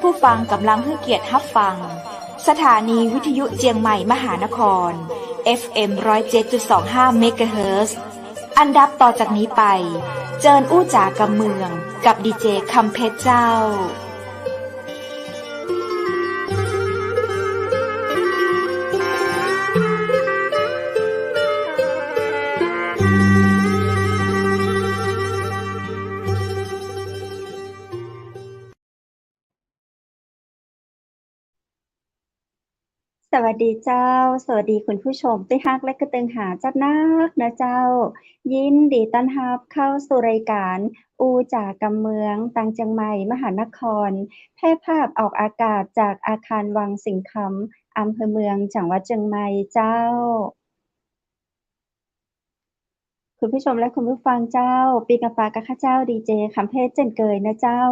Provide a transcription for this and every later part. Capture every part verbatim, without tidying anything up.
ผู้ฟังก่ำลังหื้อเกียรติฮับฟัง สถานีวิทยุเจียงใหม่มหานคร เอฟเอ็ม ร้อยเจ็ดจุดสองห้า เมกะเฮิรตซ์ อันดับต่อจากนี้ไป เจิญอู้จ๋ากำเมือง กับดีเจคำเพชรเจ้า สวัสดีเจ้า สวัสดีคุณผู้ชมตี้ฮักและกระตึงหาจัดนักนะเจ้า ยินดีต้อนฮับเข้าสู่รายก๋านอู้จ๋ากำเมือง ตางเจียงใหม่มหานคร แพร่ภาพออกอากาศจากอาคารวังสิงห์คำ อำเภอเมือง จังหวัดเจียงใหม่เจ้า คุณผู้ชมและคุณผู้ฟังเจ้า ปิ๊กมาปะกับข้าเจ้าดีเจคำเพชรเจ้นเกยนะเจ้า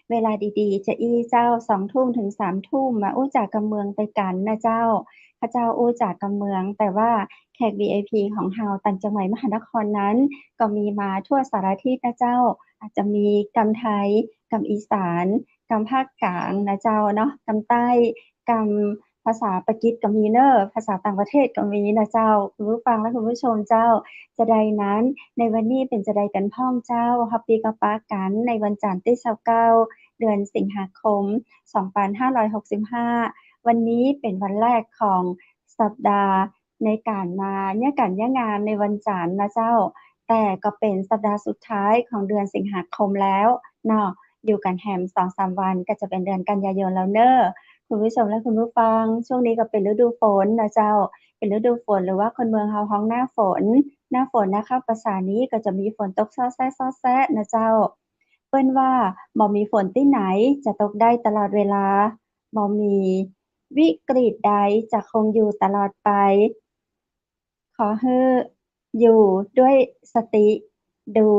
เวลาดีๆ จะอี้เจ้า สองทุ่มถึงสามทุ่ม มาอู้จ๋ากำเมืองตวยกั๋นนะเจ้า ข้าเจ้าอู้จ๋ากำเมือง แต่ว่าแขก วี ไอ พี ของเฮาตางเจียงใหม่มหานครนั้น ก็มีมาทั่วสารทิศนะเจ้า อาจจะมีกำไทย กำอีสาน กำภาคก๋างนะเจ้าเนาะ กำใต้ กำภาษาปากีสก็มีเน่อ ภาษาต่างประเทศก็มีนะเจ้า คุณผู้ฟังและคุณผู้ชมเจ้า จะใดนั้น ในวันนี้เป๋นจะใดกั๋นพ่องเจ้า ฮับปิ๊กมาปะกั๋นในวันจันทร์ตี้ซาวเก้า เดือนสิงหาคม สองปันห้าร้อยหกสิบห้า วันนี้เป๋นวันแรกของสัปดาห์ในก๋านมาเยียะก๋านเยียะงานในวันจันทร์นะเจ้า แต่ก็เป๋นสัปดาห์สุดท้ายของเดือนสิงหาคมแล้วเนาะ อยู่กั๋นแหมสองสามวันก็จะเป๋นเดือนกันยายนแล้วเน่อ คุณผู้ชมและคุณผู้ฟัง ช่วงนี้ก็เป๋นฤดูฝนนะเจ้า เป๋นฤดูฝนหรือว่าคนเมืองเฮาฮ้องหน้าฝน หน้าฝนนะครับ ภาษานี้ก็จะมีฝนตกซอแซะซอแซะนะเจ้า เปิ้นว่าบ่มีฝนตี้ไหนจะตกได้ตลอดเวลา บ่มีวิกฤตใดจะคงอยู่ตลอดไป ขอหื้ออยู่ด้วยสติ ดู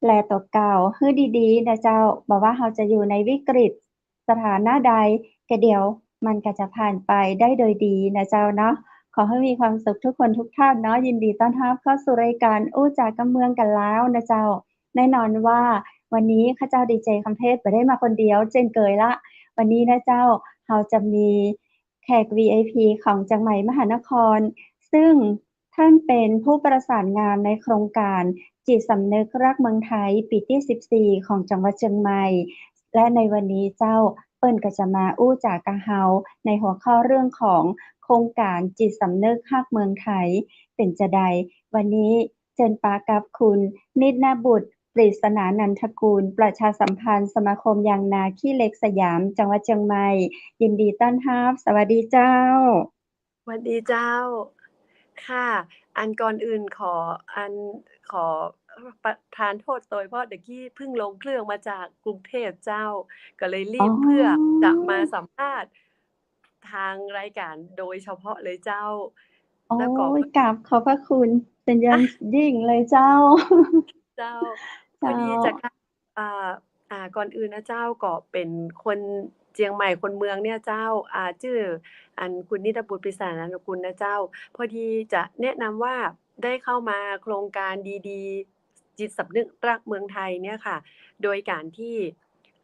แลตั๋วเก่าหื้อดีๆ นะเจ้า บ่ว่าเฮาจะอยู่ในวิกฤตสถานะใด ก็เดี๋ยวมันก็จะผ่านไปได้โดยดีนะเจ้าเนาะ ขอหื้อมีความสุขทุกคนทุกท่านเนาะ ยินดีต้อนฮับเข้าสู่รายก๋านอู้จ๋ากำเมืองกั๋นแล้วนะเจ้า แน่นอนว่าวันนี้ข้าเจ้าดีเจคำเพชรบ่ได้มาคนเดียวเจ้นเกยละ วันนี้นะเจ้า เฮาจะมีแขก วี ไอ พี ของเจียงใหม่มหานคร ซึ่งท่านเป๋นผู้ประสานงานในโครงก๋านจิตสำนึกฮักเมืองไทย ปี๋ตี้สิบสี่ ของจังหวัดเจียงใหม่ และในวันนี้เจ้า เปิ้นก็จะมาอู้จ๋ากับเฮาในหัวข้อเรื่องของโครงก๋านจิตสำนึกฮักเมืองไทย เป๋นจะใด วันนี้ เจิญปะกับคุณนิดนบุตร ปริศนานันทกูล ประชาสัมพันธ์สมาคมยางนาขี้เหล็กสยาม จังหวัดเจียงใหม่ ยินดีต้อนฮับ สวัสดีเจ้า สวัสดีเจ้า ค่ะ อันก่อนอื่นขอ อันขอประทานโทษตวย เพราะเดี๋ยวกี้เพิ่งลงเครื่องมาจากกรุงเทพฯเจ้า ก็เลยรีบ อ๋อ เพื่อจะมาสัมภาษณ์ ทางรายการโดยเฉพาะเลยเจ้า โอ้ย แล้วก็ กราบขอบพระคุณเป็นอย่าง อ่ะ ยิ่งเลยเจ้า เจ้า เจ้า พอดีจะ อ่า อ่า ก่อนอื่นนะเจ้า ก็เป็นคนเจียงใหม่คนเมืองเนี่ยเจ้า อ่า จื้ออันคุณนิตบุตร ปริศนานันทกุลนะเจ้า พอดีจะแนะนำว่าได้เข้ามาโครงการดีๆ จิตสำนึกฮักเมืองไทยเนี่ยค่ะ โดยการที่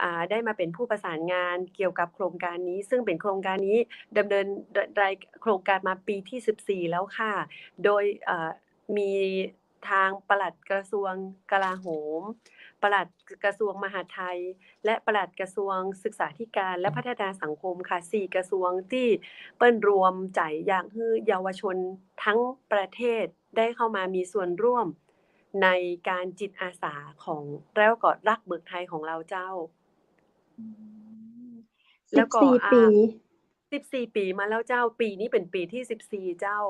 อ่า ได้มาเป็นผู้ประสานงานเกี่ยวกับโครงการนี้ ซึ่งเป็นโครงการนี้ดำเนินรายโครงการมาปีที่สิบสี่แล้วค่ะ โดย เอ่อ มีทางปลัดกระทรวงกลาโหม ปลัดกระทรวงมหาดไทย และปลัดกระทรวงศึกษาธิการและพัฒนาสังคมค่ะ สี่กระทรวงตี้เปิ้นรวมใจ๋อยากหื้อเยาวชนทั้งประเทศได้เข้ามามีส่วนร่วม ในการจิตอาสาของ แล้วก็ฮักเมืองไทยของเราเจ้า อืม แล้วก็ สิบสี่ อ่า ปี๋ สิบสี่ ปี๋มาแล้วเจ้า ปี๋นี้เป็นปี๋ที่สิบสี่ เจ้า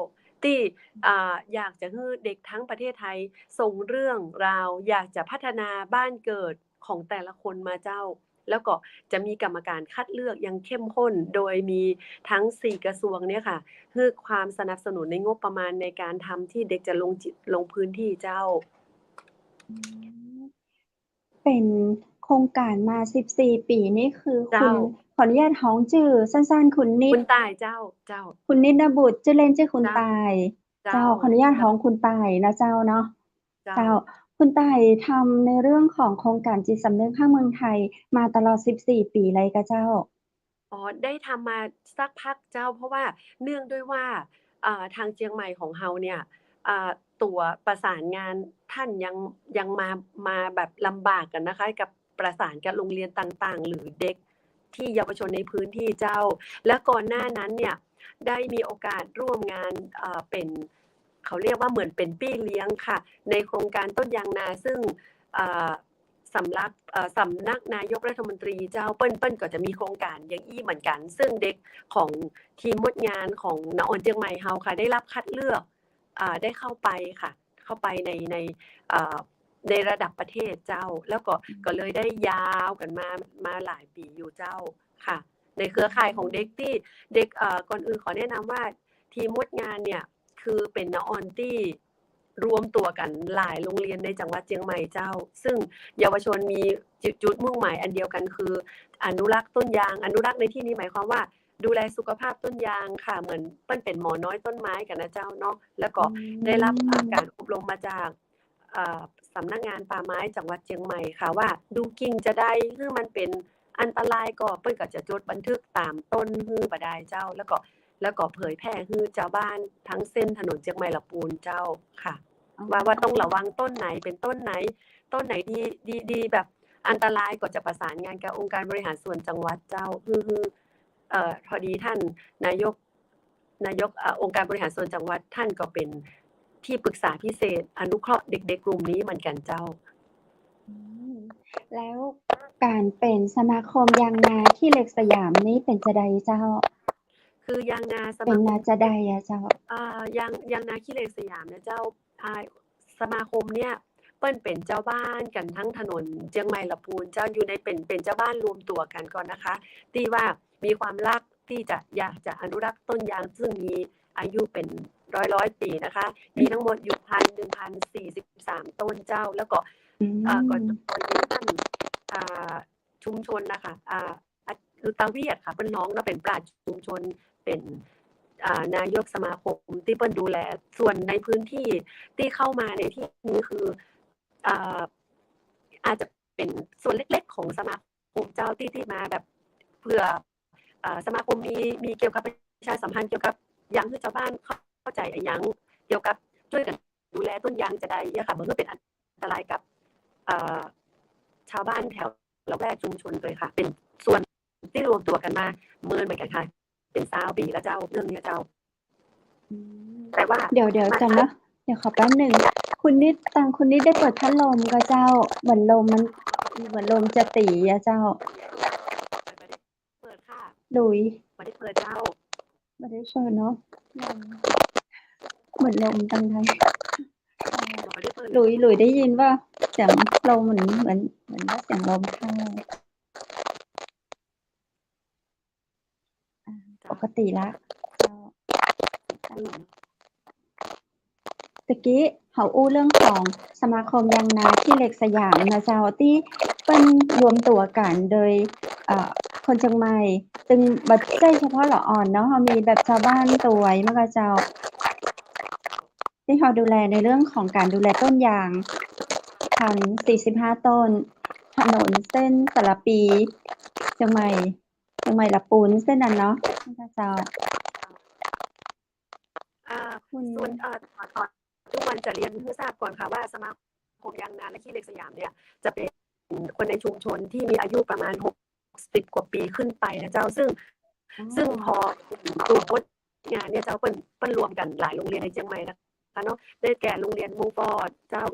ตี้ อ่า อยากจะหื้อเด็กทั้งประเทศไทยส่งเรื่องราว อยากจะพัฒนาบ้านเกิดของแต่ละคนมาเจ้า แล้วก็จะมีกรรมการคัดเลือกอย่างเข้มข้น โดยมีทั้งสี่กระทรวงเนี่ยค่ะ หื้อความสนับสนุนในงบประมาณในการทำที่เด็กจะลงจิต ลงพื้นที่เจ้า อืม เป็นโครงการมาสิบสี่ปี๋นี่คือ เจ้า คุณ ขออนุญาตฮ้องจื้อสั้นๆ คุณนิด คุณต่ายเจ้า เจ้า คุณนิดนบุตร จื้อเล่นจื้อคุณ เจ้า ต่าย เจ้า เจ้า ขออนุญาตฮ้องคุณต่ายนะเจ้าเนาะ เจ้า เจ้า คุณต่ายทำในเรื่องของโครงก๋านจิตสำนึกฮักเมืองไทยมาตลอดสิบสี่ปี๋เลยกาเจ้า อ๋อ ได้ทำมาสักพักเจ้า เพราะว่าเนื่องด้วยว่า เอ่อ ตางเจียงใหม่ของเฮาเนี่ย เอ่อ ตั๋วประสานงานต้านยัง ยังมา มาแบบลำบากกั๋นนะคะ กับประสานกับโรงเรียนต่างๆ หรือเด็กที่เยาวชนในพื้นที่เจ้า และก่อนหน้านั้นเนี่ย ได้มีโอกาสร่วมงาน เอ่อ เป๋น เขาเรียกว่าเหมือนเป๋นปี้เลี้ยงค่ะ ในโครงก๋านต้นยางนา ซึ่ง เอ่อ สำนัก เอ่อ สำนักนายกรัฐมนตรีเจ้า เปิ้น เปิ้นก็จะมีโครงก๋านอย่างอี้เหมือนกั๋น ซึ่งเด็กของทีมมดงานของนออนเจียงใหม่เฮาค่ะ ได้รับคัดเลือก อ่า ได้เข้าไปค่ะ เข้าไปใน ใน เอ่อ ในระดับประเทศเจ้า แล้วก็ อืม ก็เลยได้ยาวกั๋นมา มาหลายปี๋อยู่เจ้าค่ะ ในเครือข่ายของเด็กตี้ เด็ก เอ่อ ก่อนอื่นขอแนะนำว่าทีมมดงานเนี่ย คือเป๋นนออนตี้ รวมตั๋วกั๋นหลายโรงเรียนในจังหวัดเจียงใหม่เจ้า ซึ่งเยาวชนมีจุด จุดมุ่งหมายอันเดียวกั๋น คืออนุรักษ์ต้นยาง อนุรักษ์ในที่นี้หมายความว่าดูแลสุขภาพต้นยางค่ะ เหมือนเปิ้นเป๋นหมอน้อยต้นไม้กั๋นนะเจ้าเนาะ แล้วก็ อืม ได้รับ อ่า ก๋านอบรมมาจาก เอ่อ สำนักงานป่าไม้จังหวัดเจียงใหม่ค่ะ ว่าดูกิ่งจาใดหื้อมันเป๋นอันตรายก็เปิ้นก็จะจดบันทึกต๋ามต้นหื้อบ่าดายเจ้า แล้วก็ แล้วก็เผยแพร่หื้อจาวบ้านตังเส้นถนนเจียงใหม่ละปูนเจ้าค่ะ อ๋อ ว่า ว่าต้องระวังต้นไหน เป๋นต้นไหน ต้นไหนดี ดี ดีแบบอันตรายก็จะประสานงานกับองค์การบริหารส่วนจังหวัดเจ้า หื้อ หื้อ เอ่อ พอดีต้านนายก นายก เอ่อ องค์การบริหารส่วนจังหวัด ต้านก็เป๋นที่ปรึกษาพิเศษอนุเคราะห์เด็กๆ กลุ่มนี้เหมือนกั๋นเจ้า อืม แล้วก๋านเป๋นสมาคมยางนาขี้เหล็กสยามนี้เป๋นจาใดเจ้า คือยางนาสมาคม เป๋นมาจาใดอะเจ้า อ่า ยาง ยางนาขี้เหล็กสยามนะเจ้า อ่า สมาคมเนี่ย เปิ้นเป๋นจาวบ้านกั๋นตังถนนเจียงใหม่ละปูนเจ้า อยู่ในเป๋น เป๋นจาวบ้านรวมตั๋วกั๋นก่อนนะคะ ตี้ว่ามีความรักตี้จะอยากจะอนุรักษ์ต้นยาง ซึ่งมีอายุเป๋นร้อยๆ ปี๋นะคะ มีตังหมดอยู่พัน หนึ่งพันสี่สิบสามต้นเจ้า แล้วก็ อืม เอ่อ ก็จะมีต้าน อ่า ชุมชนนะคะ อ่า อ่า คือตาเวียดค่ะ เปิ้นฮ้องเนาะ เป๋นปราชญ์ชุมชน เป๋น อ่า นายกสมาคมตี้เปิ้นดูแล ส่วนในพื้นที่ตี้เข้ามาในที่นี้คือ อ่า อาจจะเป๋นส่วนเล็กๆ ของสมาคมเจ้าตี้ ตี้มาแบบเพื่อ อ่า สมาคมมี มีเกี่ยวกับประชาสัมพันธ์เกี่ยวกับยางหื้อจาวบ้านเข้าใจ๋อะหยัง เกี่ยวกับจ้วยกั๋นดูแลต้นยางจาใดอะค่ะ บ่หื้อเป๋นอันตรายกับ เอ่อ จาวบ้านแถวละแวกชุมชนเลยค่ะ เป๋นส่วนตี้รวมตั๋วกั๋นมาเมินเหมือนกั๋นค่ะ เป๋นซาวปี๋แล้วเจ้า เรื่องนี้เจ้า อืม แต่ว่า เดี๋ยว เดี๋ยวก่อนนะ เดี๋ยวขอแป๊บหนึ่ง คุณนิด ตางคุณนิดได้เปิดพัดลมกาเจ้า เหมือนลมมัน เหมือนลมจะตี๋อะเจ้า เปิดค่ะ หลุย บ่ได้เปิดเจ้า บ่ได้เปิดเนาะ ลม เหมือนลมตางใด บ่ได้เปิด หลุย หลุยได้ยินป่ะ เสียงลมเหมือน เหมือน เหมือนว่าเสียงลมเข้า อ่า ปกติละ เจ้า ตะกี้เฮาอู้เรื่องของสมาคมยางนาขี้เหล็กสยามนะเจ้า ตี้เปิ้นรวมตั๋วกั๋นโดย เอ่อ คนเจียงใหม่ ตึงบ่ใจ้เฉพาะละอ่อนเนาะ เฮามีแบบจาวบ้านตวยมากกาเจ้า ตี้เฮาดูแลในเรื่องของก๋านดูแลต้นยาง พันสี่สิบห้าต้น ถนนเส้นสารภี เจียงใหม่ เจียงใหม่ละปูนเส้นนั้นเนาะ พระเจ้า อ่า คุณ ส่วน เอ่อ ตอน ตอน จุ๊วันจะเรียนหื้อทราบก่อนค่ะว่าสมาคมยางนาและขี้เหล็กสยามเนี่ย จะเป๋นคนในชุมชนที่มีอายุประมาณหกสิบกว่าปี๋ขึ้นไปนะเจ้า ซึ่ง อ๋อ ซึ่งพอ กลุ่มมดงานเนี่ยเจ้า เปิ้น เปิ้นรวมกั๋นหลายโรงเรียนในเจียงใหม่นะคะเนาะ ได้แก่โรงเรียนมงฟอร์ดเจ้า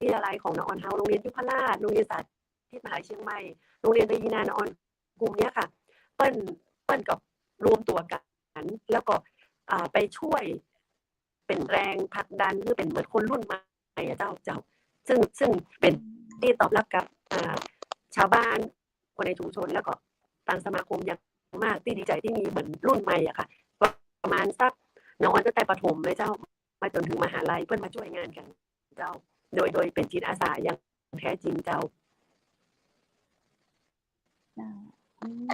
วิทยาลัยของนออนเฮา โรงเรียนยุพราช โรงเรียนสาธิตมหาวิทยาลัยเชียงใหม่ โรงเรียนใบยีนานออน กลุ่มเนี้ยค่ะ เปิ้น เปิ้นก็รวมตั๋วกั๋น แล้วก็ อ่า ไปจ้วยเป๋นแรงผลักดัน คือเป๋นเหมือนคนรุ่นใหม่อะเจ้า เจ้า ซึ่ง ซึ่งเป๋นตี้ตอบรับกับ อ่า จาวบ้าน คนในชุมชน แล้วก็ตางสมาคมอย่างมาก ตี้ดีใจ๋ตี้มีเหมือนรุ่นใหม่อะค่ะ ประมาณสัก นออนตั้งแต่ประถมเลยเจ้า มาจ๋นถึงมหาลัย เปิ้นมาจ้วยงานกั๋นเจ้า โดย โดยเป๋นจิตอาสาอย่างแท้จริงเจ้า เจ้า อืม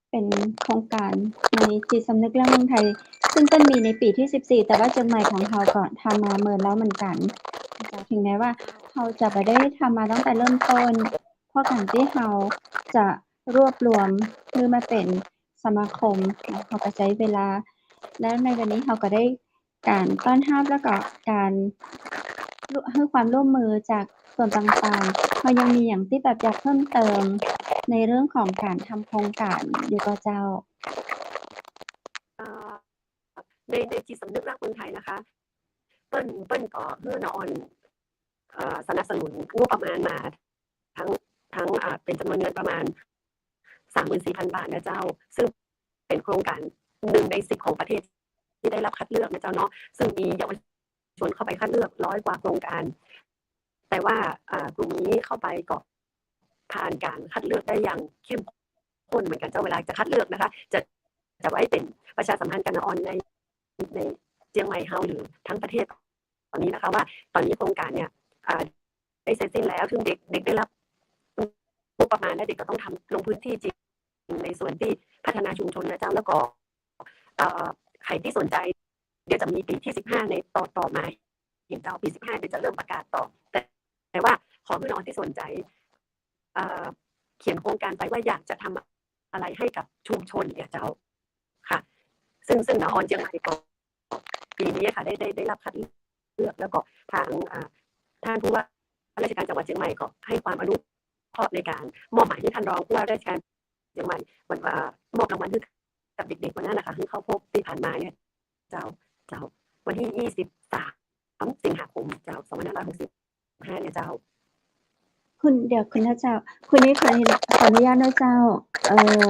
เป๋นโครงก๋านในจิตสำนึกฮักเมืองไทย ซึ่งเปิ้นมีในปี๋ตี้สิบสี่ แต่ว่าเจียงใหม่ของเฮาก็ทำมาเมินแล้วเหมือนกั๋น เจ้า ถึงแม้ว่า เฮาจะบ่ได้ทำมาตั้งแต่เริ่มต้น เพราะก๋านตี้เฮาจะรวบรวมหื้อมาเป๋นสมาคมนะ เฮาก็ใจ๊เวลา แล้วในวันนี้เฮาก็ได้ ก๋านต้อนฮับ แล้วก็ก๋านหื้อความร่วมมือจากส่วนต่างๆ เฮายังมีอย่างตี้แบบอยากเพิ่มเติมในเรื่องของก๋านทำโครงก๋านอยู่ก่อเจ้า เอ่อ ใน ในจิตสำนึกรักเมืองไทยนะคะ เปิ้น เปิ้นก็หื้อนาออน เอ่อ สนับสนุนงบประมาณมา ทั้ง ทั้ง อ่า เป๋นจ๋ำนวนเงินประมาณ สามหมื่นสี่พันบาทนะเจ้า ซึ่งเป๋นโครงก๋านหนึ่งในสิบของประเทศตี้ได้รับคัดเลือกนะเจ้าเนาะ ซึ่งมีเยาวชนเข้าไปคัดเลือกร้อยกว่าโครงก๋าน แต่ว่า อ่า กลุ่มนี้เข้าไปก็ผ่านก๋านคัดเลือกได้อย่างเข้มข้นเหมือนกั๋นเจ้า เวลาจะคัดเลือกนะคะ จะ จะไว้เป๋นประชาสัมพันธ์กั๋นนาออนใน ในเจียงใหม่เฮาหรือทั้งประเทศ ต๋อนนี้นะคะ ว่าต๋อนนี้โครงก๋านเนี่ย อ่า ได้เสร็จสิ้นแล้ว ซึ่งเด็ก เด็กได้รับงบประมาณ และเด็กก็ต้องทำลงพื้นที่จริงในส่วนตี้พัฒนาชุมชนนะเจ้า แล้วก็ เอ่อ ใผตี้สนใจ๋ เดี๋ยวจะมีปี๋ตี้สิบห้าในต่อ ต่อมา เห็นเจ้า ปี๋สิบห้าเดี๋ยวจะเริ่มประกาศต่อ แต่ แต่ว่าขอหื้อนาออนตี้สนใจ๋ เอ่อ เขียนโครงก๋านไปว่าอยากจะทำอะไรให้กับชุมชนเนี่ยเจ้า ค่ะ ซึ่ง ซึ่งนาออนเจียงใหม่ก็ ปี๋นี้ค่ะ ได้ ได้ ได้รับคัดเลือก แล้วก็ทาง อ่า ท่านผู้ว่าราชการจังหวัดเจียงใหม่ก็ให้ความอนุเคราะห์ในก๋านมอบหมายหื้อท่านรองผู้ว่าราชการเจียงใหม่ วัน อ่า มอบรางวัลหื้อกับเด็กๆ วันนั้นนะคะ หื้อเข้าพบตี้ผ่านมาเนี่ยเจ้า เจ้า วันตี้ยี่สิบสามสิงหาคมเจ้า สองพันห้าร้อยหกสิบห้าเนี่ยเจ้า คุณ เดี๋ยวคุณนะเจ้า คุณนี่ขอ ขออนุญาตนะเจ้า เอ่อ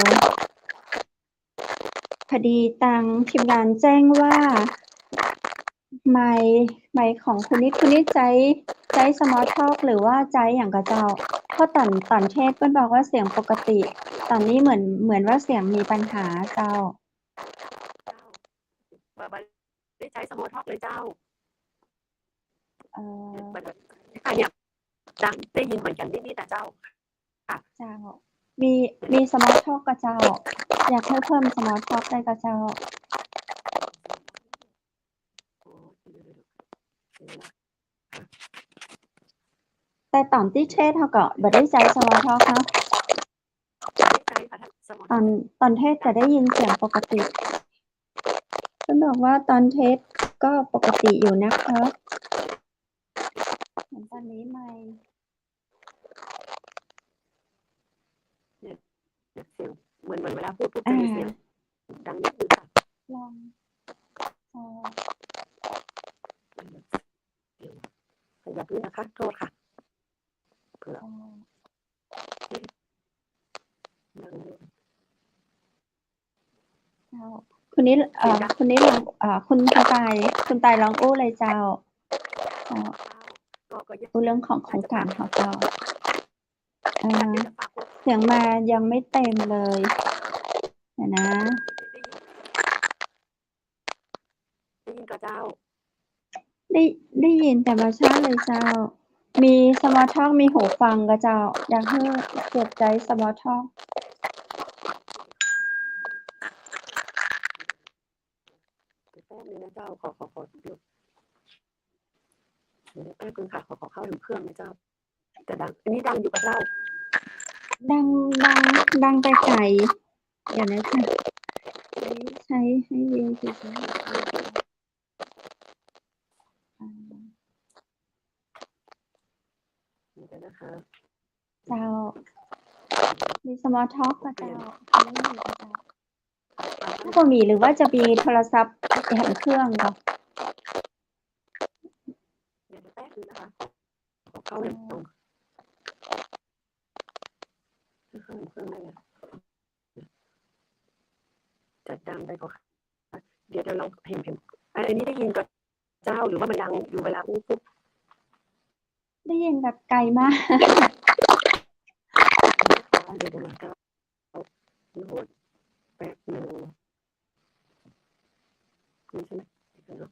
พอดีตางทีมงานแจ้งว่า ไมค์ ไมค์ของคุณนิด คุณนิดใจ๊ ใจ๊ small talk หรือว่าใจ๊อย่างก่อเจ้า เพราะต๋อน ต๋อนเทสเปิ้นบอกว่าเสียงปกติ ต๋อนนี้เหมือน เหมือนว่าเสียงมีปัญหาเจ้า บ่ บ่ได้ใจ๊ small talk เลยเจ้า เอ่อ บ่ บ่ อันเนี้ย ดัง ได้ยินเหมือนกั๋นนิดๆ นะเจ้า ค่ะ เจ้า มี มี small talk ก่อเจ้า อยากหื้อเพิ่ม small talk ได้ก่อเจ้า แต่ต๋อนตี้เทสเฮาก็บ่ได้ใจ๊ small talk เนาะ ต๋อน ต๋อนเทสจะได้ยินเสียงปกติ เปิ้นบอกว่าต๋อนเทสก็ปกติอยู่นะคะ เหมือนต๋อนนี้ไมค์ เนี่ย เนี่ย เสียงเหมือน เหมือนเวลาพูดปุ๊บจะมีเสียงดังนิดนึงค่ะ ลอง เอ่อ ขยับนิดนะคะ โทษค่ะ เผื่อ เจ้า คุณนิด เอ่อ คุณนิดลอง เอ่อ คุณ คุณตาย คุณตายลองอู้เลยเจ้า เอ่อ อู้เรื่องของโครงก๋านของเฮา เอ่อ เสียงมายังไม่เต็มเลย เดี๋ยวนะ ได้ยินก่อเจ้า ได้ ได้ยินแต่บ่ชัดเลยเจ้า มี small talk มีหูฟังก่อเจ้า อยากหื้อเปิดใจ๊ small talk แป๊บนึงนะเจ้า ขอ ขอ ขอ เดี๋ยว เดี๋ยวแป๊บนึงค่ะ ขอ ขอเข้าถึงเครื่องนะเจ้า จะดัง อันนี้ดังอยู่ก่อเจ้า ดัง ดัง ดังไกลๆ เดี๋ยวนะคะ ใช้ ให้ดีที่สุด อ่า เดี๋ยวนะคะ เจ้า มี small talk ก่อเจ้า ถ้าบ่มีหรือว่าจะมีโทรศัพท์แหมเครื่องก่อ เดี๋ยวแป๊บนึงนะคะ ขอเข้าแหมเครื่อง เข้าแหมเครื่องได้แล้ว จะดังได้ก่อค่ะ เดี๋ยว เดี๋ยวลองเห็น เห็น อัน อันนี้ได้ยินก่อเจ้า หรือว่ามันดังอยู่เวลาอู้ปุ๊บ ได้ยินแบบไกลมาก เดี๋ยว เดี๋ยว เดี๋ยว โหลดแป๊บนึง นี่ใช่ไหม เดี๋ยวเนาะ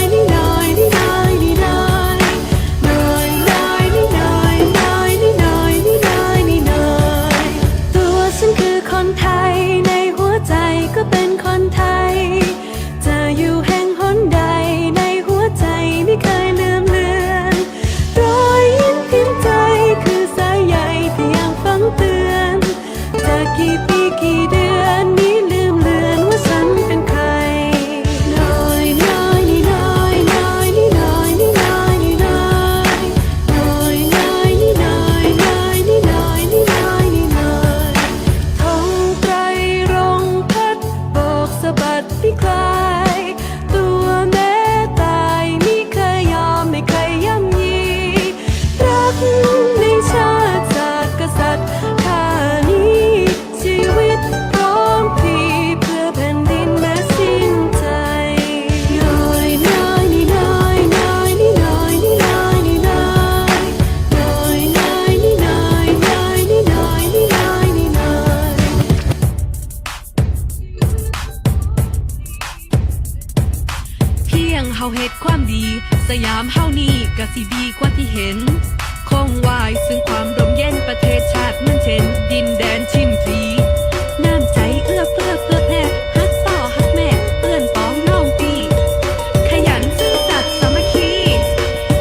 นี่น้อย นี่น้อย นี่น้อย น้อย น้อย นี่น้อย น้อย นี่น้อย นี่น้อย นี่น้อย ตัวฉันคือคนไทย ในหัวใจก็เป็นคนไทย จะอยู่แห่งหนใด ในหัวใจไม่เคยลืมเลือน รอยยิ้มพิมพ์ใจคือสายใยที่ยังฝังเตือน จะกี่ปีกี่เดือนมิลืมเลือนว่าฉันเป็นใคร น้อย น้อย นี่น้อย น้อย นี่น้อย นี่น้อย นี่น้อย น้อย น้อย นี่น้อย น้อย นี่น้อย นี่น้อย นี่น้อย ธงไตรรงค์พัดโบกสะบัดปีกลาย ตัวแม้ตายมิเคยยอม ไม่เคยย่ำยี รักในชาติศาสตร์กษัตริย์ ข้านี้ชีวิตพร้อมพลีเพื่อแผ่นดินแม้สิ้นใจ น้อย น้อย นี่น้อย น้อย นี่น้อย นี่น้อย นี่น้อย น้อย น้อย นี่น้อย น้อย นี่น้อย นี่น้อย นี่น้อย นี่น้อย เพียงเฮาเฮ็ดความดี สยามเฮานี้ก็สิดีกว่าตี้หั้น คงไว้ซึ่งความร่มเย็น ประเทศชาติมันเช่น ดินแดนชิมพลี น้ำใจเอื้อเฟื้อเผื่อแผ่ ฮักป้อฮักแม่ เอื้อนปองน้องปี้ ขยันซื่อสัตย์สามัคคี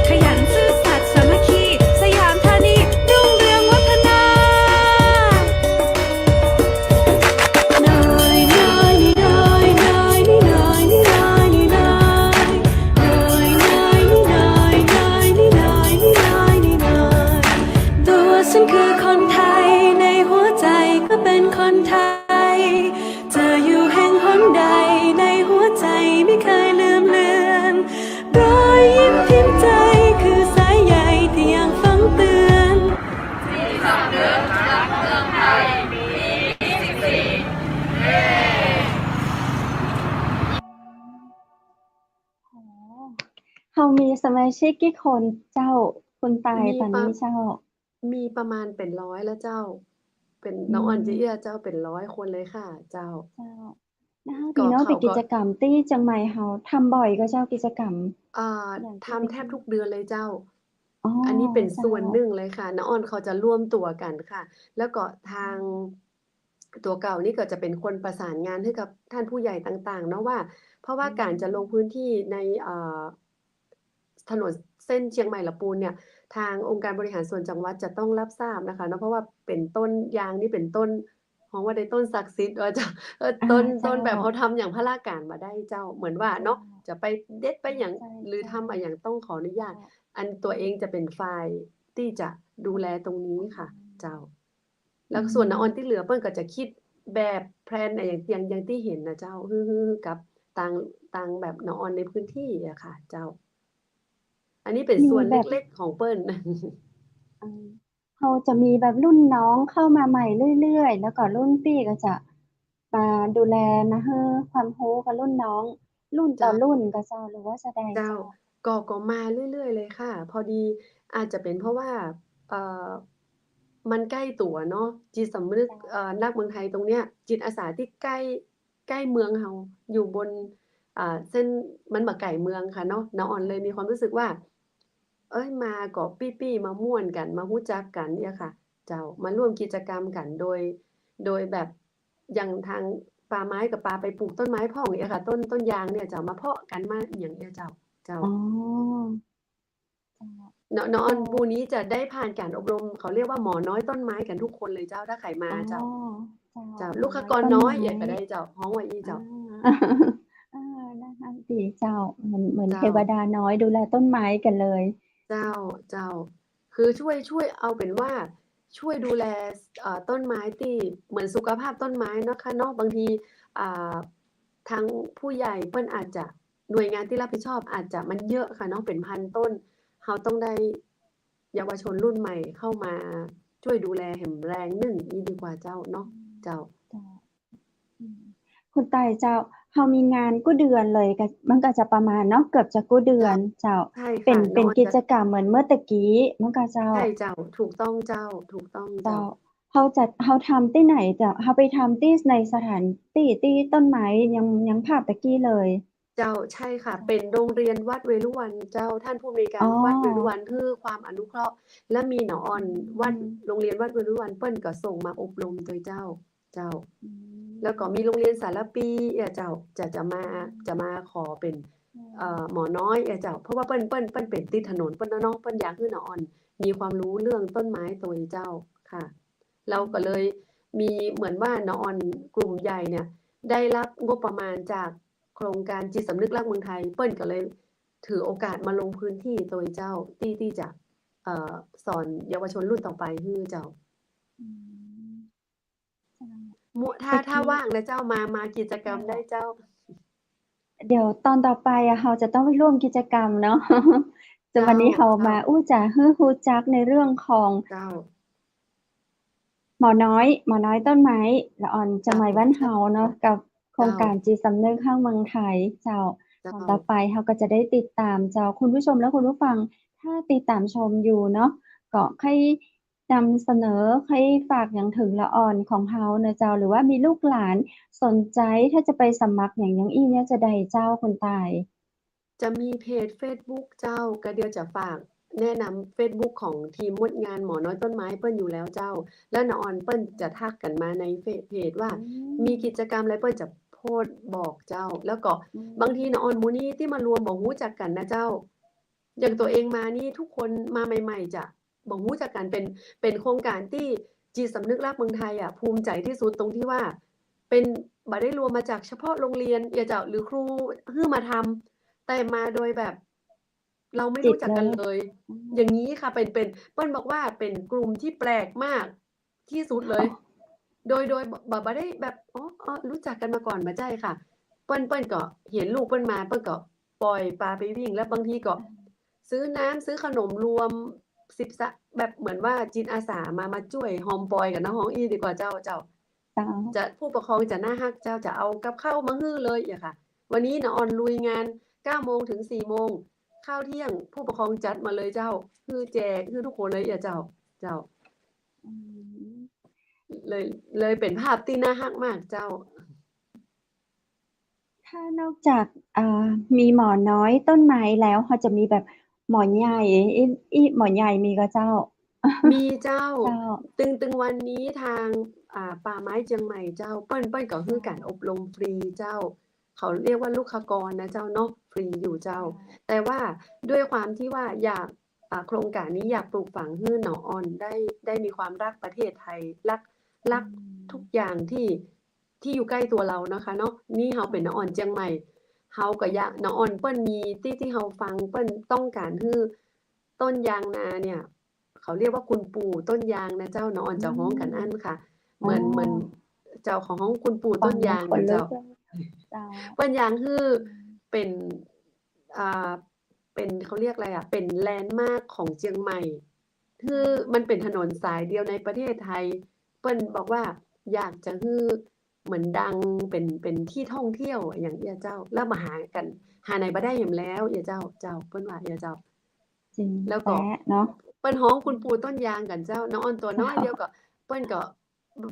ขยันซื่อสัตย์สามัคคี สยามธานีรุ่งเรืองวัฒนา น้อย น้อย นี่น้อย น้อย นี่น้อย นี่น้อย นี่น้อย น้อย น้อย นี่น้อย น้อย นี่น้อย นี่น้อย นี่น้อย นี่น้อย ตัวฉันคือคนไทย ในหัวใจก็เป็นคนไทย จะอยู่แห่งหนใด ในหัวใจไม่เคยลืมเลือน รอยยิ้มพิมพ์ใจคือสายใยที่ยังฝังเตือน โอ้ เฮามีสมาชิกกี่คนเจ้า คุณตาย มี ต๋อนนี้ ประ เจ้า มีประมาณเป๋นร้อยแล้วเจ้า เป๋น น้องออน อืม เจ้าเอี้ยเจ้า เป๋นร้อยคนเลยค่ะเจ้า เจ้า นะเฮา ก็ ดีเนาะ เขา เป๋นกิจกรรมตี้เจียงใหม่เฮาทำบ่อยก่อเจ้า กิจกรรม อ่า อย่างตี้ ทำแทบทุกเดือนเลยเจ้า อ๋อ อันนี้เป๋น เจ้า ส่วนหนึ่งเลยค่ะ น้าออนเขาจะรวมตั๋วกั๋นค่ะ แล้วก็ทาง ตั๋วเก่านี่ก็จะเป๋นคนประสานงานหื้อกับท่านผู้ใหญ่ต่างๆ เนาะว่า เพราะว่า อืม ก๋านจะลงพื้นที่ใน เอ่อ ถนนเส้นเชียงใหม่ละปูนเนี่ย ทางองค์การบริหารส่วนจังหวัดจะต้องรับทราบนะคะเนาะ เพราะว่าเป๋นต้นยางนี่เป๋นต้น ฮ้องว่าได้ต้นศักดิ์สิทธิ์ว่าเจ้า เออ อ่า ต้น เจ้า ต้นแบบเขาทำอย่างพลาก๋านบ่ได้เจ้า เหมือนว่าเนาะ เจ้า จะไปเด็ดไปหยัง ใช่ หรือ ใช่ ทำอะหยังต้องขออนุญาต เจ้า อันตั๋วเองจะเป๋นฝ่ายตี้จะดูแลตรงนี้ค่ะ อืม เจ้า แล้วส่วน อืม น้าออนตี้เหลือเปิ้นก็จะกึ๊ดแบบแพลนอะ อย่าง อย่าง อย่างตี้หันน่ะเจ้า หื้อ หื้อ หื้อกับตาง ตางแบบน้าออนในพื้นที่อะค่ะเจ้า อันนี้เป๋นส่วนเล็กๆ ของเปิ้น มีแบบ อ่า เฮาจะมีแบบรุ่นน้องเข้ามาใหม่เรื่อยๆ แล้วก็รุ่นปี้ก็จะมาดูแล มาหื้อความฮู้กับรุ่นน้อง รุ่นต่อ เจ้า รุ่นก่อเจ้า หรือว่าจะใด เจ้า เจ้า ก็ ก็มาเรื่อยๆ เลยค่ะ พอดีอาจจะเป๋นเพราะว่า เอ่อ มันใก้ตั๋วเนาะ จิตสำนึก เจ้า เอ่อ ฮักเมืองไทยตรงเนี้ย จิตอาสาตี้ใก้ ใก้เมืองเฮา อยู่บน อ่า เส้น มันบ่ไก๋เมืองค่ะเนาะ น้าออนเลยมีความรู้สึกว่า เอ้ย มาก็ปี้ๆ มาม่วนกั๋น มาฮู้จักกั๋นเนี่ยค่ะ เจ้า มาร่วมกิจกรรมกั๋นโดย โดยแบบ อย่างทางป่าไม้ก็ปาไปปลูกต้นไม้พ่องเนี่ยค่ะ ต้น ต้นยางเนี่ยเจ้า มาเพาะกั๋น มาอะหยังเนี่ยเจ้า เจ้า อ๋อ เจ้า เนาะ น้าออน เจ้า หมู่นี้จะได้ผ่านการอบรม เขาเรียกว่าหมอน้อยต้นไม้กั๋นทุกคนเลยเจ้า ถ้าใผมาเจ้า อ๋อ เจ้า เจ้า ลูกขกรน้อย หมอน้อยต้นไม้ เอียดก็ได้เจ้า ฮ้องว่าอี้เจ้า อ่า เออ น่าฮักดีเจ้า เหมือน เหมือน เจ้า เทวดาน้อยดูแลต้นไม้กั๋นเลย เจ้า เจ้า คือช่วย ช่วยเอาเป๋นว่า ช่วยดูแล เอ่อ ต้นไม้ตี้เหมือนสุขภาพต้นไม้เนาะคะเนาะ บางที อ่า ทางผู้ใหญ่เปิ้นอาจจะ หน่วยงานตี้รับผิดชอบอาจจะมันเยอะค่ะเนาะ เป๋นพันต้น เฮาต้องได้เยาวชนรุ่นใหม่เข้ามาช่วยดูแลแหมแรงนึ่งอี้ดีกว่าเจ้าเนาะ เจ้า เจ้า อืม คุณไตเจ้า เฮามีงานกู้เดือนเลย ก็ มันก็จะประมาณเนาะ เกือบจะกู้เดือน เจ้า เจ้า ใช่ค่ะ เป๋น เป๋น น้อง กิจกรรมเหมือนเมื่อตะกี้ มันก็เจ้า ใช่เจ้า ถูกต้องเจ้า ถูกต้องเจ้า เจ้า เฮาจะ เฮาทำตี้ไหนเจ้า เฮาไปทำตี้ในสถานตี้ตี้ต้นไม้ยัง ยังภาพตะกี้เลย เจ้า ใช่ค่ะ เป๋นโรงเรียนวัดเวฬุวันเจ้า ท่านผู้อำนวยการ อ๋อ วัดเวฬุวันหื้อความอนุเคราะห์ และมีน้าออน อืม วัด โรงเรียนวัดเวฬุวันเปิ้นก็ส่งมาอบรมโดยเจ้า เจ้า อืม แล้วก็มีโรงเรียนสารภีเอ่อเจ้า จะ จะมา อืม จะมาขอเป๋น อืม เอ่อ หมอน้อยเอ่อเจ้า เพราะว่าเปิ้น เปิ้น เปิ้นเป๋นติดถนนเปิ้นเนาะ เปิ้นอยากหื้อน้าออนมีความรู้เรื่องต้นไม้โตยเจ้าค่ะ เราก็เลยมีเหมือนว่าน้าออนกลุ่มใหญ่เนี่ย ได้รับงบประมาณจากโครงการจิตสำนึกรักเมืองไทย เปิ้นก็เลยถือโอกาสมาลงพื้นที่โตยเจ้า ตี้ ตี้จะ เอ่อ สอนเยาวชนรุ่นต่อไปหื้อเจ้า อืม เจ้า มุ ถ้า แต่กี้ ถ้าว่างนะเจ้า มา มากิจกรรมได้เจ้า เดี๋ยวตอนต่อไปอะ เฮาจะต้องไปร่วมกิจกรรมเนาะ แต่วันนี้ เจ้า เฮามา เจ้า อู้จ๋าหื้อฮู้จักในเรื่องของ เจ้า หมอน้อย หมอน้อยต้นไม้ ละอ่อนเจียงใหม่ เจ้า บ้านเฮาเนาะ เจ้า กับโครงการ เจ้า จิตสำนึกฮักเมืองไทย เจ้า เจ้า ตอนต่อไปเฮาก็จะได้ติดตามเจ้า คุณผู้ชมและคุณผู้ฟัง ถ้าติดตามชมอยู่เนาะ ก็ใค่นำเสนอ ใค่ฝากหยังเถิงละอ่อนของเฮานะเจ้า หรือว่ามีลูกหลานสนใจ๋ถ้าจะไปสมัครหยัง หยังอี้เนี่ยจะใดเจ้าคุณไต จะมีเพจเฟซบุ๊กเจ้า ก็เดี๋ยวจะฝากแนะนำเฟซบุ๊กของทีมมดงานหมอน้อยต้นไม้เปิ้นอยู่แล้วเจ้า แล้วน้าออนเปิ้นจะทักกั๋นมาในเฟซ เพจว่า อืม มีกิจกรรมอะไรเปิ้นจะโพสต์บอกเจ้า แล้วก็ อืม บางทีน้าออนหมู่นี้ตี้มารวมบ่ฮู้จักกั๋นนะเจ้า อย่างตั๋วเองมานี่ทุกคนมาใหม่ๆ จะบ่ฮู้จักกั๋น เป๋น เป๋นโครงการตี้จิตสำนึกฮักเมืองไทยอะ ภูมิใจ๋ตี้สุดตรงตี้ว่า เป๋น บ่ได้รวมมาจากเฉพาะโรงเรียนเอียเจ้า หรือครูหื้อมาทำ แต่มาโดยแบบ เราไม่รู้จักกั๋นเลย จิตเลย อืม อย่างนี้ค่ะ เป๋น เป๋น เปิ้นบอกว่าเป๋นกลุ่มที่แปลกมากที่สุดเลย อ๋อ โดย โดยบ่ บ่ บ่ได้แบบ อ๋อ อ๋อ รู้จักกั๋นมาก่อน บ่ใจ้ค่ะ เปิ้น เปิ้นก็หันลูกเปิ้นมา เปิ้นก็ปล่อยปาไปวิ่ง แล้วบางทีก็ อืม ซื้อน้ำซื้อขนมรวมสิบสะ แบบเหมือนว่าจิตอาสามา มาจ้วยฮอมปอยกั๋นเนาะ ฮ้องอี้ดีกว่าเจ้า เจ้า เจ้า จะ ผู้ปกครองจะน่าฮักเจ้า จะเอากับข้าวมาหื้อเลยอะค่ะ วันนี้น้าออนลุยงานเก้าโมงถึงสี่โมง ข้าวเที่ยงผู้ปกครองจัดมาเลยเจ้า หื้อแจก หื้อทุกคนเลยอะเจ้า เจ้า อืม เลย เลยเป๋นภาพตี้น่าฮักมากเจ้า ถ้านอกจาก อ่า มีหมอน้อยต้นไม้แล้ว เฮาจะมีแบบหมอใหญ่ อิ อิ หมอใหญ่มีก่อเจ้า มีเจ้า เจ้า ตึง ตึงวันนี้ทาง อ่า ป่าไม้เจียงใหม่เจ้า เปิ้น เปิ้นก็หื้อก๋านอบรมฟรีเจ้า เขาเรียกว่าลูกขกรนะเจ้าเนาะ ฟรีอยู่เจ้า เจ้า แต่ว่าด้วยความที่ว่าอยาก อ่า โครงก๋านนี้อยากปลูกฝังหื้อหนออ่อนได้ ได้มีความฮักประเทศไทย ฮัก ฮัก อืม ทุกอย่างที่ ที่อยู่ใกล้ตัวเรานะคะเนาะ นี่เฮาเป๋นหนออ่อนเจียงใหม่ เฮาก็อยาก หนออ่อนเปิ้นมีตี้ ตี้เฮาฟังเปิ้นต้องก๋านหื้อต้นยางนาเนี่ย เขาเรียกว่าคุณปู่ต้นยางนะเจ้า หนออ่อนจะฮ้องกั๋นอั้นค่ะ อืม เหมือน อ๋อ เหมือนเจ้าของฮ้องคุณปู่ต้นยางนะเจ้า ฟังแล้วขนลุกเลย เจ้า เปิ้นอยากหื้อ อืม เป๋น อ่า เป๋น เขาเรียกอะไรอะ เป๋นแลนด์มาร์คของเจียงใหม่ หื้อมันเป๋นถนนสายเดียวในประเทศไทย เปิ้นบอกว่าอยากจะหื้อเหมือนดัง เป๋น เป๋นตี้ท่องเที่ยวอย่างเอี้ยเจ้า แล้วบ่าหากั๋น หาไหนบ่ได้แหมแล้วเอี้ยเจ้า เจ้า เปิ้นว่าเอี้ยเจ้า จริง แล้วก็ แต๊เนาะ เปิ้นฮ้องคุณปู่ต้นยางกั๋นเจ้า หนออ่อนตั๋วน้อยเดียวก็ เปิ้นก็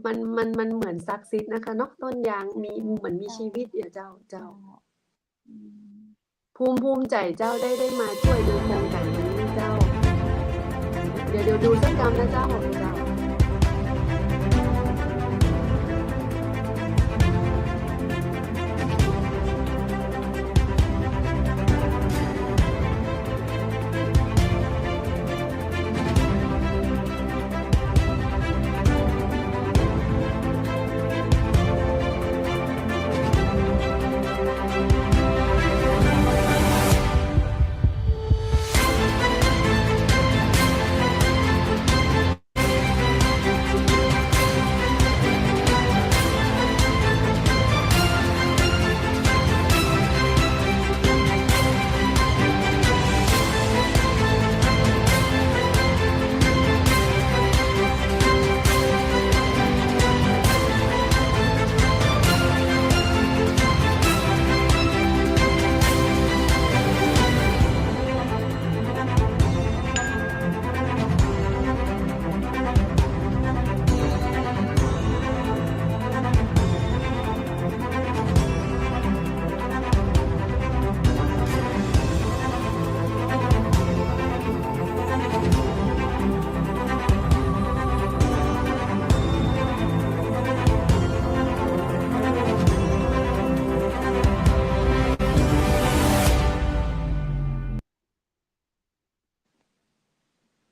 มัน มัน มันเหมือนศักดิ์สิทธิ์นะคะเนาะ ต้นยางมี เหมือนมีชีวิตเอี้ยเจ้า เจ้า เจ้า อืม ภูมิ ภูมิใจ๋เจ้าได้ ได้มาจ้วยดูโครงก๋านนี้เจ้า เดี๋ยว เดี๋ยวดูสักกำนะเจ้า เจ้า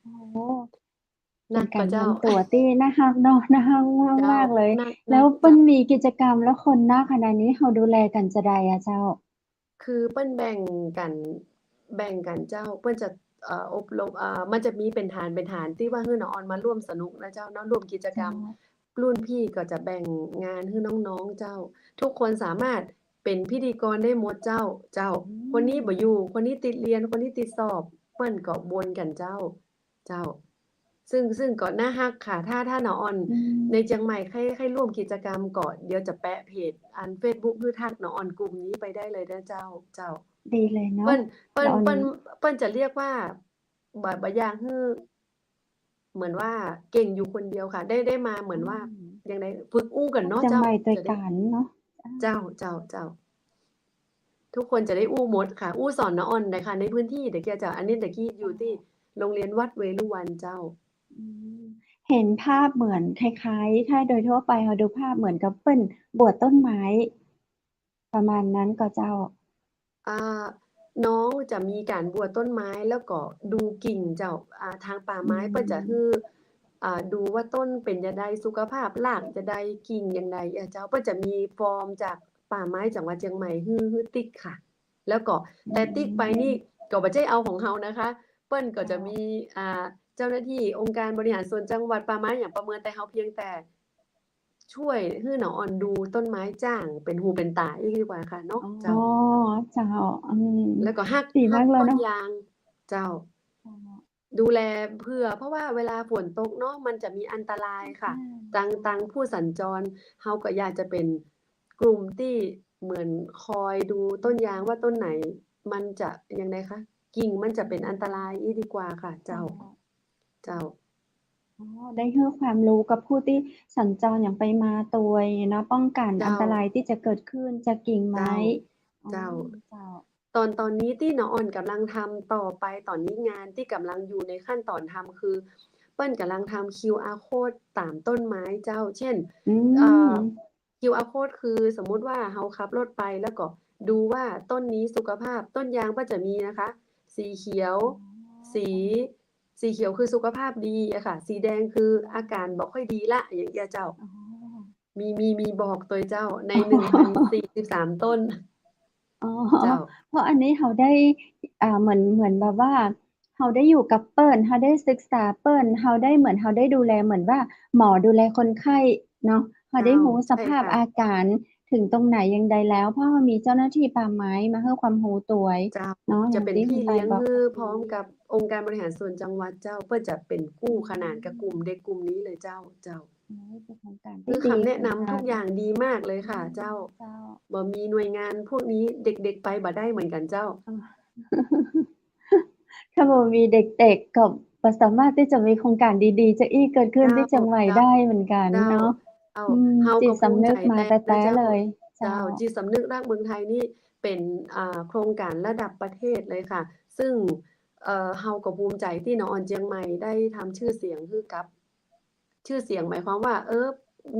โอ้โห เป๋นก๋านรวมตั๋วตี้น่าฮักเนาะ น่าฮักมากๆ เลย เจ้า น่าฮัก แล้วเปิ้นมีกิจกรรม แล้วคนนักขนาดนี้ เฮาดูแลกั๋นจาใดอะเจ้า คือเปิ้นแบ่งกั๋น แบ่งกั๋นเจ้า เปิ้นจะ เอ่อ อบรม เอ่อ มันจะมีเป๋นฐาน เป๋นฐานตี้ว่าหื้อหนออ่อนมาร่วมสนุกนะเจ้าเนาะ ร่วมกิจกรรม เจ้า รุ่นพี่ก็จะแบ่งงานหื้อน้องๆ เจ้า ทุกคนสามารถเป๋นพิธีกรได้หมดเจ้า เจ้า อืม คนนี้บ่อยู่ คนนี้ติดเฮียน คนนี้ติดสอบ เปิ้นก็วนกั๋นเจ้า เจ้า ซึ่ง ซึ่งก็น่าฮักค่ะ ถ้า ถ้าหนออ่อน อืม ในเจียงใหม่ใค่ ใค่ร่วมกิจกรรมก็ เดี๋ยวจะแปะเพจอันเฟซบุ๊ก หื้อทักหนออ่อนกลุ่มนี้ไปได้เลยนะเจ้า เจ้า ดีเลยเนาะ เปิ้น เปิ้น เปิ้น เปิ้นจะเรียกว่า บ่ บ่อยากหื้อ เหมือนว่าเก่งอยู่คนเดียวค่ะ ได้ ได้มาเหมือนว่า อืม ยังไง ฝึกอู้กั๋นเนาะ เจ้า เจียงใหม่ตวยกั๋นเนาะ เจ้า เจ้า เจ้า ทุกคนจะได้อู้หมดค่ะ อู้สอนหนออ่อนได้ค่ะ ในพื้นที่ตะกี้เจ้า อันนี้ตะกี้อยู่ตี้โรงเรียนวัดเวฬุวันเจ้า อืม เห็นภาพเหมือนคล้ายๆ ถ้าโดยทั่วไปเฮาดูภาพเหมือนกับเปิ้นบวชต้นไม้ ประมาณนั้นก่อเจ้า อ่า น้องจะมีก๋านบวชต้นไม้ แล้วก็ดูกิ่งเจ้า อ่า ทางป่าไม้ อืม เปิ้นจะหื้อ อ่า ดูว่าต้นเป๋นจะใด สุขภาพรากจะใด กิ่งอย่างใด อ่า เจ้า เปิ้นจะมีฟอร์มจากป่าไม้จังหวัดเจียงใหม่หื้อ หื้อติ๊กค่ะ แล้วก็ อืม แต่ติ๊กไปนี่ก็บ่ใจ้เอาของเฮานะคะ เปิ้นก็จะมี เจ้า อ่า เจ้าหน้าที่องค์การบริหารส่วนจังหวัด ป่าไม้อย่างประเมิน แต่เฮาเพียงแต่ จ้วยหื้อหนออ่อนดูต้นไม้จ้างเป๋นหูเป๋นต๋าอี้ดีกว่าค่ะเนาะ อ๋อ เจ้า เจ้า อืม แล้วก็ฮัก ดีมากเลยเนาะ ฮักต้นยาง เจ้า เจ้า ดูแลเผื่อ เพราะว่าเวลาฝนตกเนาะ มันจะมีอันตรายค่ะ ใช่ ตัง ตังผู้สัญจร เฮาก็อยากจะเป๋นกลุ่มตี้เหมือนคอยดูต้นยางว่าต้นไหน มันจะยังไงคะ กิ่งมันจะเป๋นอันตรายอี้ดีกว่าค่ะ เจ้า เจ้า เจ้า อ๋อ ได้หื้อความรู้กับผู้ตี้สัญจรอย่างไปมาตวยเนาะ ป้องกัน เจ้า อันตรายตี้จะเกิดขึ้นจากกิ่งไม้ เจ้า เจ้า เจ้า ต๋อน ต๋อนนี้ตี้น้องอ่อนก่ำลังทำต่อไปต๋อนนี้ งานตี้ก่ำลังอยู่ในขั้นต๋อนทำคือ เปิ้นก่ำลังทำ QR code ต๋ามต้นไม้เจ้า เจ้น อืม เอ่อ QR code คือสมมุติว่าเฮาขับรถไปแล้วก็ดูว่าต้นนี้สุขภาพ ต้นยางก็จะมีนะคะ สีเขียว อ๋อ สี สีเขียวคือสุขภาพดีอะค่ะ สีแดงคืออาการบ่ค่อยดีละ อย่างเงี้ยเจ้า อ๋อ มี มี มีบอกตวยเจ้า ใน หนึ่งพันสี่สิบสาม ต้น อ๋อ เจ้า เพราะอันนี้เฮาได้ อ่า เหมือน เหมือนแบบว่า เฮาได้อยู่กับเปิ้น เฮาได้ศึกษาเปิ้น เฮาได้เหมือน เฮาได้ดูแลเหมือนว่าหมอดูแลคนไข้เนาะ เฮาได้ เจ้า ฮู้สภาพ ใช่ค่ะ อาการถึงตรงไหนอย่างใดแล้ว เพราะเฮามีเจ้าหน้าที่ป่าไม้มาหื้อความฮู้ตวย เจ้า เนาะ จะเป๋น อย่างตี้ พี่เลี้ยงหื้อ คุณตายบอก พร้อมกับองค์การบริหารส่วนจังหวัดเจ้า เปิ้นจะเป๋นกู้ขนานกับกลุ่มเด็กกลุ่มนี้เลยเจ้า เจ้า โอ้ย เป๋นโครงการตี้ดี คือคำแนะนำทุกอย่างดีมากเลยค่ะ เจ้า เจ้า บ่มีหน่วยงานพวกนี้ เด็กๆ ไปบ่ได้เหมือนกั๋นเจ้า อ๋อ ถ้าบ่มีเด็กๆ ก็บ่สามารถตี้จะมีโครงการดีๆ จะอี้เกิดขึ้น เจ้า ตี้เจียงใหม่ เจ้า ได้เหมือนกั๋น เจ้า เนาะ เจ้า อืม เฮาก็ จิตสำนึกมาแต๊ๆ เลย เจ้า เจ้า จิตสำนึกรักเมืองไทยนี่เป๋น อ่า โครงการระดับประเทศเลยค่ะ ซึ่ง เอ่อ เฮาก็ภูมิใจตี้น้องอ่อนเจียงใหม่ได้ทำชื่อเสียงหื้อกับ ชื่อเสียงหมายความว่า เออ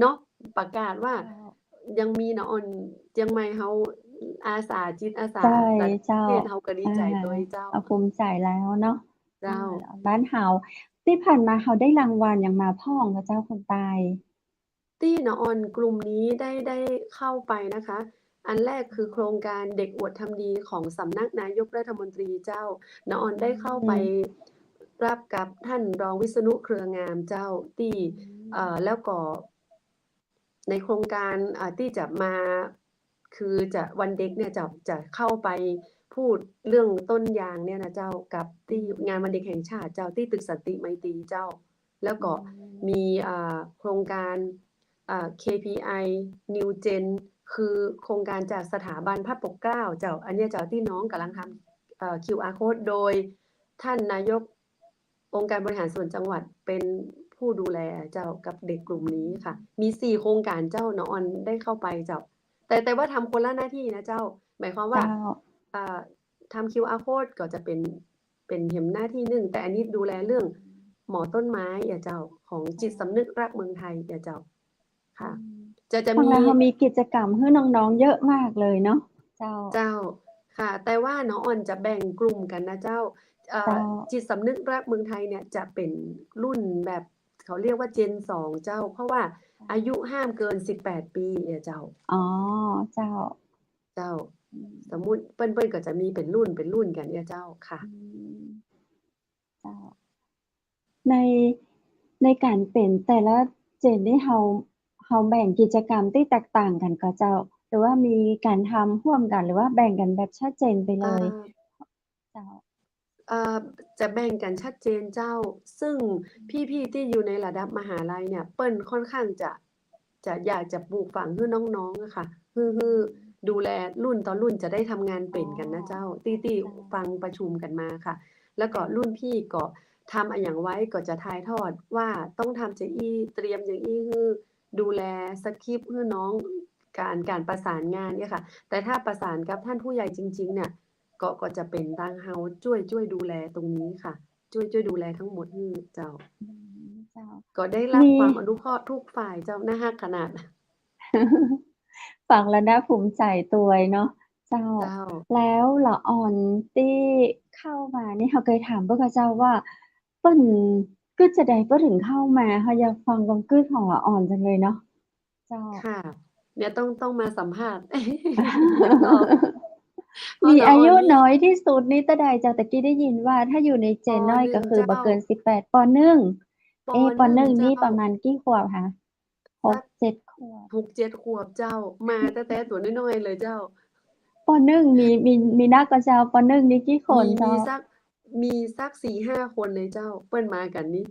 เนาะ ประกาศว่า เจ้า ยังมีน้องอ่อนเจียงใหม่เฮาอาสา จิตอาสา ใช่ ระดับประเทศ เจ้า เฮาก็ดีใจ๋ตวยเจ้า อ่า ภูมิใจ๋แล้วเนาะ เจ้า อ่า บ้านเฮา ตี้ผ่านมาเฮาได้รางวัลหยังมาพ่องก่อเจ้า คุณตาย ตี้น้องอ่อนกลุ่มนี้ได้ ได้เข้าไปนะคะ อันแรกคือโครงการเด็กอวดทำดีของสำนักนายกรัฐมนตรีเจ้า น้องอ่อนได้เข้าไป อืม รับกับท่านรองวิษณุเครืองามเจ้า ตี้ อืม เอ่อ แล้วก็ในโครงการ อ่า ตี้จะมา คือจะวันเด็กเนี่ยจะ จะเข้าไปพูดเรื่องต้นยางเนี่ยนะเจ้า กับตี้ อืม งานวันเด็กแห่งชาติเจ้า ตี้ตึกสันติไมตรีเจ้า แล้วก็ อืม มี อ่า โครงการ อ่า เคพีไอ New Gen คือโครงการจากสถาบันพระปกเกล้าเจ้า อันเนี้ยเจ้า ตี้น้องก่ำลังทำ เอ่อ QR code โดยท่านนายกองค์การบริหารส่วนจังหวัดเป๋นผู้ดูแลเจ้า กับเด็กกลุ่มนี้ค่ะ มีสี่โครงการเจ้า น้องอ่อนได้เข้าไปเจ้า แต่ แต่ว่าทำคนละหน้าที่นะเจ้า หมายความว่า เจ้า อ่า ทำ QR code ก็จะเป๋น เป๋นแหมหน้าที่นึ่ง แต่อันนี้ดูแลเรื่องหมอต้นไม้อะเจ้า ของจิตสำนึกรักเมืองไทยอะเจ้า ค่ะ อืม จะ จะ ฟังแล้ว มี เฮามีกิจกรรมหื้อน้องๆ เยอะมากเลยเนาะ เจ้า เจ้า ค่ะ แต่ว่าน้องอ่อนจะแบ่งกลุ่มกั๋นนะเจ้า เอ่อ เจ้า จิตสำนึกรักเมืองไทยเนี่ยจะเป๋นรุ่นแบบ เขาเรียกว่า Gen สองเจ้า เพราะว่า เจ้า อายุห้ามเกินสิบแปดปีอะเจ้า อ๋อ เจ้า เจ้า อืม สมมุติเปิ้น เปิ้นก็จะมีเป๋นรุ่น เป๋นรุ่นกั๋นเนี่ยเจ้า ค่ะ อืม เจ้า ใน ในก๋านเป๋นแต่ละ Gen นี่เฮา เฮาแบ่งกิจกรรมตี้แตกต่างกั๋นก่อเจ้า หรือว่ามีก๋านทำฮ่วมกั๋น หรือว่าแบ่งกั๋นแบบชัดเจนไปเลย เอ่อ เจ้า เอ่อ จะแบ่งกั๋นชัดเจนเจ้า ซึ่ง อืม พี่ๆ ตี้อยู่ในระดับมหาลัยเนี่ย เปิ้นค่อนข้างจะ จะอยากจะปลูกฝังหื้อน้องๆ อะค่ะ หื้อ หื้อ อืม ดูแลรุ่นต่อรุ่นจะได้ทำงานเป๋นกั๋นนะเจ้า อ๋อ ตี้ ตี้ เจ้า ฟังประชุมกั๋นมาค่ะ แล้วก็รุ่นพี่ก็ทำอะหยังไว้ก็จะถ่ายทอดว่าต้องทำจะอี้ เตรียมอย่างอี้ หื้อดูแลสคริปต์หื้อน้อง ก๋าน ก๋านประสานงานเนี่ยค่ะ แต่ถ้าประสานกับท่านผู้ใหญ่จริงๆ เนี่ย ก็ ก็จะเป๋นตางเฮาจ้วย จ้วยดูแลตรงนี้ค่ะ จ้วย จ้วยดูแลทั้งหมดหื้อเจ้า อืม เจ้า ก็ได้รับ มี ความอนุเคราะห์ทุกฝ่ายเจ้า น่าฮักขนาด ฟังแล้วน่าภูมิใจ๋ตวยเนาะ เจ้า เจ้า แล้วละอ่อนตี้เข้ามานี่ เฮาเกยถามเปิ้นก่อเจ้าว่า เปิ้นกึ๊ดจาใดเปิ้นถึงเข้ามา เฮาอยากฟังความกึ๊ดของละอ่อนจังเลยเนาะ เจ้า ค่ะ เนี่ยต้อง ต้องมาสัมภาษณ์ ตอบ มีอายุน้อยตี้สุดนี่เต้าใดเจ้า ตะกี้ได้ยินว่าถ้าอยู่ใน Gen น้อยก็คือบ่เกินสิบแปด ป.หนึ่ง ป.หนึ่ง เอ๊ะ ป.หนึ่ง นี่ประมาณกี่ขวบคะ หกเจ็ดขวบ หกเจ็ดขวบเจ้า มาแต๊ๆ ตั๋วน้อยๆ เลยเจ้า ป.หนึ่ง มี มี มีนักก่อเจ้า ป.หนึ่ง นี่กี่คนเจ้า มีสัก มีสักสี่ห้าคนเลยเจ้า เปิ้นมากั๋นนี่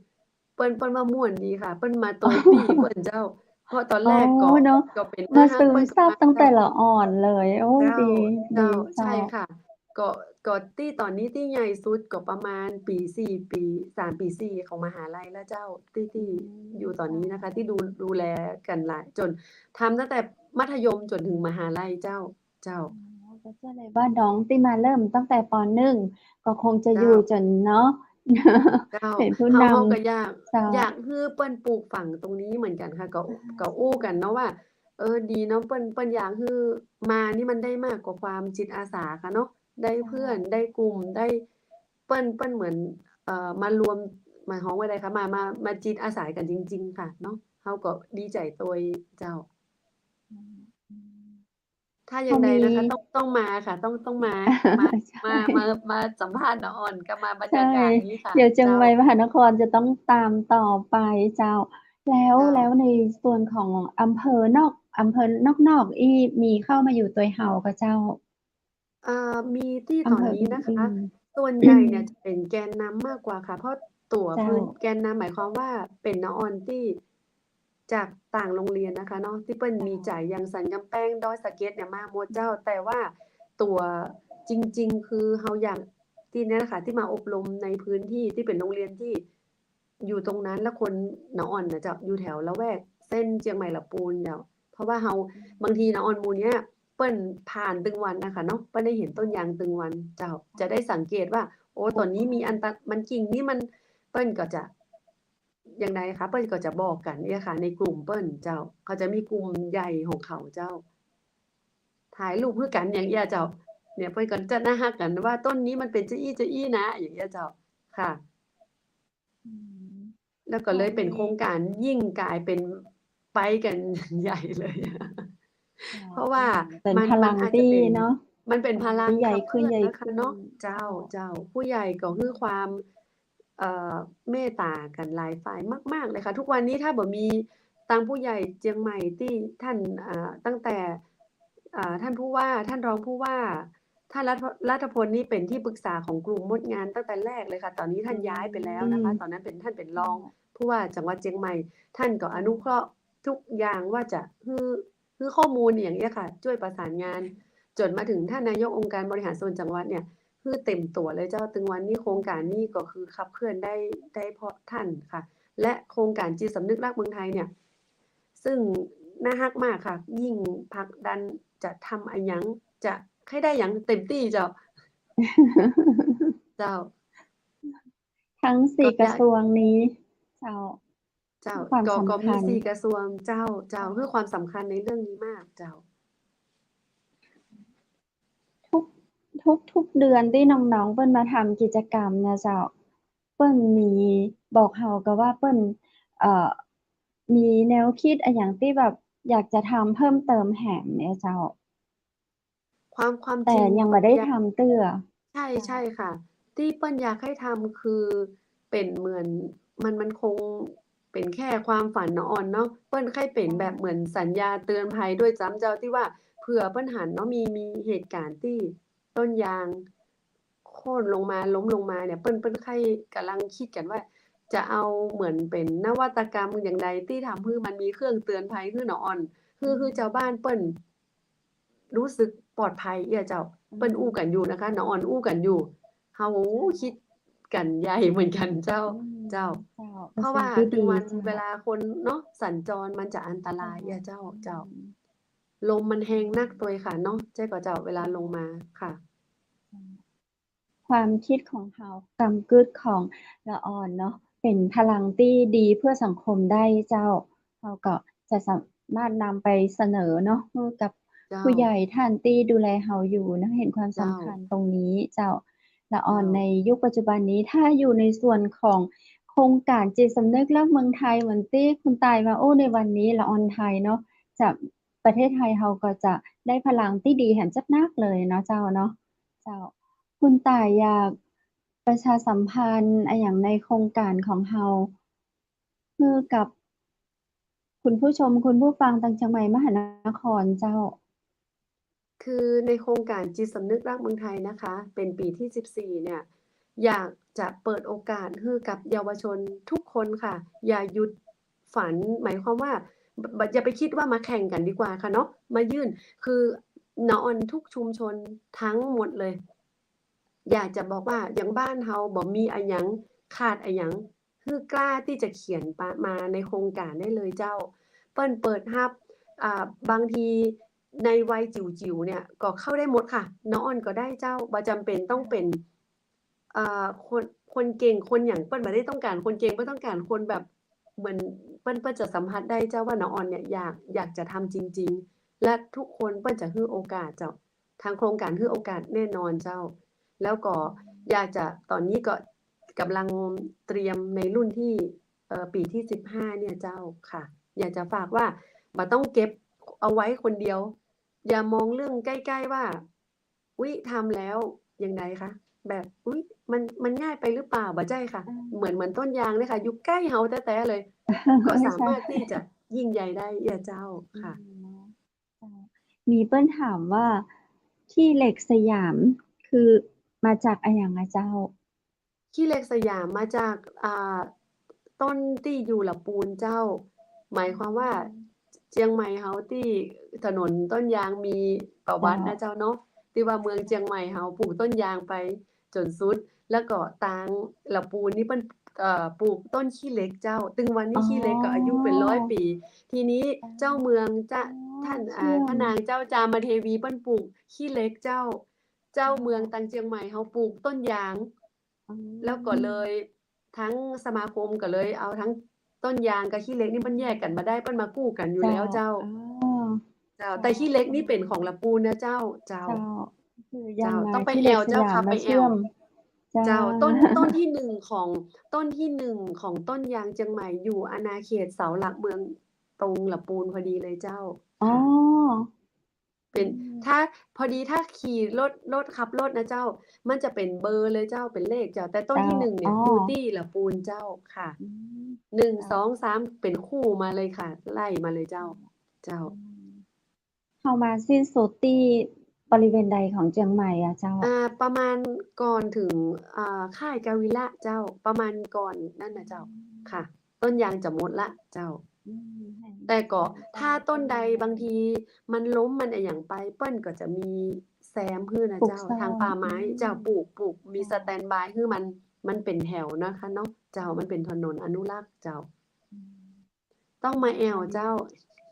เปิ้น เปิ้นว่าม่วนดีค่ะ เปิ้นมาตวยปี้เปิ้นเจ้า เพราะตอนแรกก็ อ๋อ เนาะ ก็เป๋น มาซึมซับตั้งแต่ละอ่อนเลย โอ้ เจ้า ดี เจ้า ดีเจ้า ใช่ค่ะ ก็ ก็ตี้ต๋อนนี้ตี้ใหญ่สุดก็ประมาณปี๋สี่ ปี๋ สามปี๋สี่ของมหาลัยแล้วเจ้า ตี้ ตี้อยู่ต๋อนนี้นะคะ ตี้ดู ดูแลกั๋นหลาย จ๋นทำตั้งแต่มัธยมจ๋นถึงมหาลัยเจ้า เจ้า อ๋อ ก็เจื้อเลยว่าน้องตี้มาเริ่มตั้งแต่ ป.หนึ่ง ก็คงจะอยู่จ๋นเนาะ เจ้า เป๋นผู้นำ เฮา เฮาก็อยาก เจ้า อยากหื้อเปิ้นปลูกฝังตรงนี้เหมือนกั๋นค่ะ ก็ ก็อู้กั๋นเนาะว่า เออ ดีเนาะ เปิ้น เปิ้นอยากหื้อมานี่มันได้มากกว่าความจิตอาสาค่ะเนาะ ได้เพื่อน ได้กลุ่ม ได้ เปิ้น เปิ้นเหมือน เอ่อ มารวม หมายความว่าใดคะ มา มา มาจิตอาสากั๋นจริงๆ ค่ะเนาะ เฮาก็ดีใจ๋ตวยเจ้า ถ้าอย่างใดนะคะ ต้อง ต้องมาค่ะ ต้อง ต้องมา มา มา มาสัมภาษณ์น้องอ่อน ก็มาบรรยากาศนี้ค่ะ เดี๋ยวเจียงใหม่มหานครจะต้องตามต่อไปเจ้า แล้ว แล้วในส่วนของอำเภอนอก อำเภอนอกๆ อี้มีเข้ามาอยู่ตวยเฮาก่อเจ้า เอ่อ มีตี้ต๋อนนี้นะคะ ส่วนใหญ่เนี่ยจะเป๋นแกนนำมากกว่าค่ะ เพราะตั๋วพื้น แกนนำหมายความว่าเป๋นน้องอ่อนตี้จากต่างโรงเรียนนะคะเนาะ ตี้เปิ้นมีใจ๋อย่างสันกำแปง ดอยสะเก็ดเนี่ยมาหมดเจ้า แต่ว่าตั๋วจริงๆ คือเฮาอยาก ตี้เนี่ยนะคะ ตี้มาอบรมในพื้นที่ตี้เป๋นโรงเรียนตี้ อยู่ตรงนั้น แล้วคนน้องอ่อนน่ะเจ้า อยู่แถวละแวกเส้นเจียงใหม่ละปูนเจ้า เพราะว่าเฮา บางทีน้องอ่อนหมู่เนี้ย เปิ้นผ่านตึงวันนะคะเนาะ เปิ้นได้หันต้นยางตึงวันเจ้า จะได้สังเกตว่า โอ้ ต๋อนนี้มีอันตะ มันกิ่งนี้มัน เปิ้นก็จะ อย่างใดคะ เปิ้นก็จะบอกกั๋นเนี่ยค่ะ ในกลุ่มเปิ้นเจ้า เขาจะมีกลุ่มใหญ่ของเขาเจ้า ถ่ายรูปหื้อกั๋นอย่างเอี้ยเจ้า เนี่ย เปิ้นก็จะน่าฮักกั๋นว่าต้นนี้มันเป๋นจาอี้จาอี้นะ อย่างเอี้ยเจ้า ค่ะ แล้วก็เลยเป๋นโครงก๋านยิ่งก๋ายเป๋นไปกั๋นใหญ่เลย เพราะว่าเป๋นพลังตี้เนาะ มันเป๋นพลังตี้ใหญ่ขึ้น ใหญ่ขึ้น เจ้า เจ้า ผู้ใหญ่ก็หื้อความ เอ่อ เมตต๋ากั๋นหลายฝ่ายมากๆ เลยค่ะ ทุกวันนี้ถ้าบ่มีตางผู้ใหญ่เจียงใหม่ตี้ท่าน เอ่อ ตั้งแต่ เอ่อ ท่านผู้ว่า ท่านรองผู้ว่า ท่านรัฐ รัฐพลนี่เป๋นที่ปรึกษาของกลุ่มมดงานตั้งแต่แรกเลยค่ะ ต๋อนนี้ท่านย้ายไปแล้วนะคะ ต๋อนนั้นเป๋น ท่านเป๋นรองผู้ว่าจังหวัดเจียงใหม่ ท่านก็อนุเคราะห์ทุกอย่างว่าจะหื้อ หื้อข้อมูลอย่างเอี้ยค่ะ จ้วยประสานงาน จ๋นมาเถิงท่านนายกองค์การบริหารส่วนจังหวัดเนี่ย หื้อเต็มตั๋วเลยเจ้า ตึงวันนี้โครงก๋านนี้ก็คือขับเคลื่อนได้ ได้เพราะท่านค่ะ และโครงก๋านจิตสำนึกรักเมืองไทยเนี่ย ซึ่งน่าฮักมากค่ะ ยิ่งผลักดันจะทำอะหยัง จะใค่ได้หยังเต็มตี้เจ้า เจ้า ทั้งสี่กระทรวงนี้ เจ้า เจ้า ก็ ก็มีสี่กระทรวง เจ้า เจ้า หื้อความสำคัญในเรื่องนี้มาก เจ้า ทุก ทุก ทุกเดือนตี้น้องๆ เปิ้นมาทำกิจกรรมนะเจ้า เปิ้นมีบอกเฮาก่อว่าเปิ้น เอ่อ มีแนวคิดอะหยังตี้แบบอยากจะทำเพิ่มเติมแหมเนี่ยเจ้า ความ ความจริง แต่ยังบ่ได้ทำเตื้อ ใช่ ใช่ค่ะ ตี้เปิ้นอยากหื้อทำคือเป๋นเหมือน มัน มันคงเป๋นแค่ความฝันน้องอ่อนเนาะ เปิ้นใค่เป๋นแบบเหมือนสัญญาณเตือนภัยด้วยซ้ำเจ้า ตี้ว่าเผื่อเปิ้นหันเนาะ มี มีเหตุก๋ารณ์ตี้ต้นยางโค่นลงมา ล้มลงมาเนี่ย เปิ้น เปิ้นใค่ก่ำลังกึ๊ดกั๋นว่า จะเอาเหมือนเป๋นนวัตกรรมอย่างใดตี้ทำหื้อมันมีเครื่องเตือนภัยหื้อน้องอ่อน หื้อ หื้อจาวบ้านเปิ้น รู้สึกปลอดภัยเอี้ยเจ้า เปิ้นอู้กั๋นอยู่นะคะ น้องอ่อนอู้กั๋นอยู่ เฮากึ๊ดกั๋นใหญ่เหมือนกั๋นเจ้า เจ้า เพราะว่าตึงวันเวลาคนเนาะสัญจรมันจะอันตรายเอี้ยเจ้า เจ้า ลมมันแฮงนักตวยค่ะเนาะ ใจ้ก่อเจ้า เวลาลงมาค่ะ ความกึ๊ดของเฮา ความกึ๊ดของละอ่อนเนาะ เป๋นพลังตี้ดีเพื่อสังคมได้เจ้า เฮาก็จะสามารถนำไปเสนอเนาะ หื้อกับผู้ใหญ่ท่านตี้ดูแลเฮาอยู่เนาะ หันความสำคัญตรงนี้เจ้า ละอ่อนในยุคปัจจุบันนี้ ถ้าอยู่ในส่วนของโครงก๋านจิตสำนึกรักเมืองไทย เหมือนตี้คุณตายมาอู้ในวันนี้ ละอ่อนไทยเนาะ จะ ประเทศไทยเฮาก็จะได้พลังตี้ดีแหมจักนักเลยเนาะเจ้าเนาะ เจ้า คุณตายอยากประชาสัมพันธ์อะหยังในโครงก๋านของเฮา หื้อกับคุณผู้ชม คุณผู้ฟังตางเจียงใหม่มหานครเจ้า คือในโครงก๋านจิตสำนึกรักเมืองไทยนะคะ เป๋นปี๋ตี้สิบสี่เนี่ย อยากจะเปิดโอกาสหื้อกับเยาวชนทุกคนค่ะ อย่าหยุดฝัน หมายความว่า บ- อย่าไปกึ๊ดว่ามาแข่งกั๋นดีกว่าค่ะเนาะ มายื่น คือน้องอ่อนทุกชุมชนทั้งหมดเลย อยากจะบอกว่าอย่างบ้านเฮาบ่มีอะหยัง ขาดอะหยัง หื้อกล้าตี้จะเขียนปะ มาในโครงก๋านได้เลยเจ้า เปิ้นเปิดฮับ อ่า บางที ในวัยจิ๋วๆ เนี่ย ก็เข้าได้หมดค่ะ น้องออนก็ได้เจ้า บ่จ๋ำเป๋นต้องเป๋น เอ่อ คน คนเก่ง คนหยัง เปิ้นบ่ได้ต้องก๋านคนเก่ง เปิ้นต้องก๋านคนแบบ เหมือนเปิ้น เปิ้นจะสัมผัสได้เจ้าว่าน้องออนเนี่ยอยาก อยากจะทำจริงๆ และทุกคนเปิ้นจะหื้อโอกาสเจ้า ทางโครงก๋านหื้อโอกาสแน่นอนเจ้า แล้วก็อยากจะ ต๋อนนี้ก็ก่ำลังเตรียมในรุ่นตี้ เอ่อ ปี๋ตี้สิบห้าเนี่ยเจ้าค่ะ อยากจะฝากว่าบ่ต้องเก็บเอาไว้คนเดียว อย่ามองเรื่องใก้ๆ ว่า อุ๊ย ทำแล้วยังไงคะ แบบ อุ๊ย มัน มันง่ายไปหรือเปล่า บ่ใจ้ค่ะ อืม เหมือน เหมือนต้นยางเนี่ยค่ะ อยู่ใก้เฮาแต๊ๆ เลย ก็สามารถตี้จะยิ่งใหญ่ได้เอี้ยเจ้าค่ะ อืม เจ้า มีเปิ้นถามว่า ขี้เหล็กสยามคือมาจากอะหยังอะเจ้า ขี้เหล็กสยามมาจาก อ่า ต้นตี้อยู่ละปูนเจ้า หมายความว่า อืม เจียงใหม่เฮาตี้ถนนต้นยางมีประวัตินะเจ้าเนาะ ตี้ว่าเมืองเจียงใหม่เฮาปลูกต้นยางไปจ๋นสุด แล้วก็ตางละปูนนี่เปิ้น เอ่อ ปลูกต้นขี้เหล็กเจ้า ตึงวันนี้ขี้เหล็กก็อายุเป๋นร้อยปี๋ ทีนี้เจ้าเมืองจะ ท่าน อ่า พระนางเจ้าจามเทวีเปิ้นปลูกขี้เหล็กเจ้า เจ้าเมืองตางเจียงใหม่เฮาปลูกต้นยาง แล้วก็เลย ทั้งสมาคมก็เลยเอาทั้งต้นยางกับขี้เหล็กนี่มันแยกกั๋นบ่ได้ เปิ้นมากู้กั๋นอยู่แล้วเจ้า เจ้า แต่ขี้เหล็กนี่เป๋นของละปูนนะเจ้า เจ้า เจ้า ต้องไปแอ่วเจ้าค่ะ ไปแอ่ว เจ้า ต้น ต้นที่หนึ่งของ ต้นที่หนึ่งของต้นยางเจียงใหม่อยู่อาณาเขตเสาหลักเมืองตรงละปูนพอดีเลยเจ้า อ๋อ ค่ะ เป๋น ถ้า พอดีถ้าขี่รถ รถขับรถนะเจ้า มันจะเป๋นเบอร์เลยเจ้า เป๋นเลขเจ้า แต่ต้นที่หนึ่งเนี่ย อยู่ตี้ละปูนเจ้าค่ะ หนึ่ง สอง สาม เป๋นคู่มาเลยค่ะ ไล่มาเลยเจ้า เจ้า เฮามาสิ้นสุดตี้บริเวณใดของเจียงใหม่อะเจ้า อ่า ประมาณก่อนถึง อ่า ค่ายกาวิละเจ้า ประมาณก่อนนั่นนะเจ้า ค่ะ ต้นยางจะหมดละเจ้า แต่ก็ถ้าต้นใดบางทีมันล้มมันอะหยังไป เปิ้นก็จะมีแซมหื้อนะเจ้า ทางป่าไม้เจ้า ปลูก ปลูก มีสแตนด์บายหื้อมัน มันเป๋นแถวนะคะเนาะ เจ้า มันเป๋นถนนอนุรักษ์เจ้า ต้องมาแอ่วเจ้า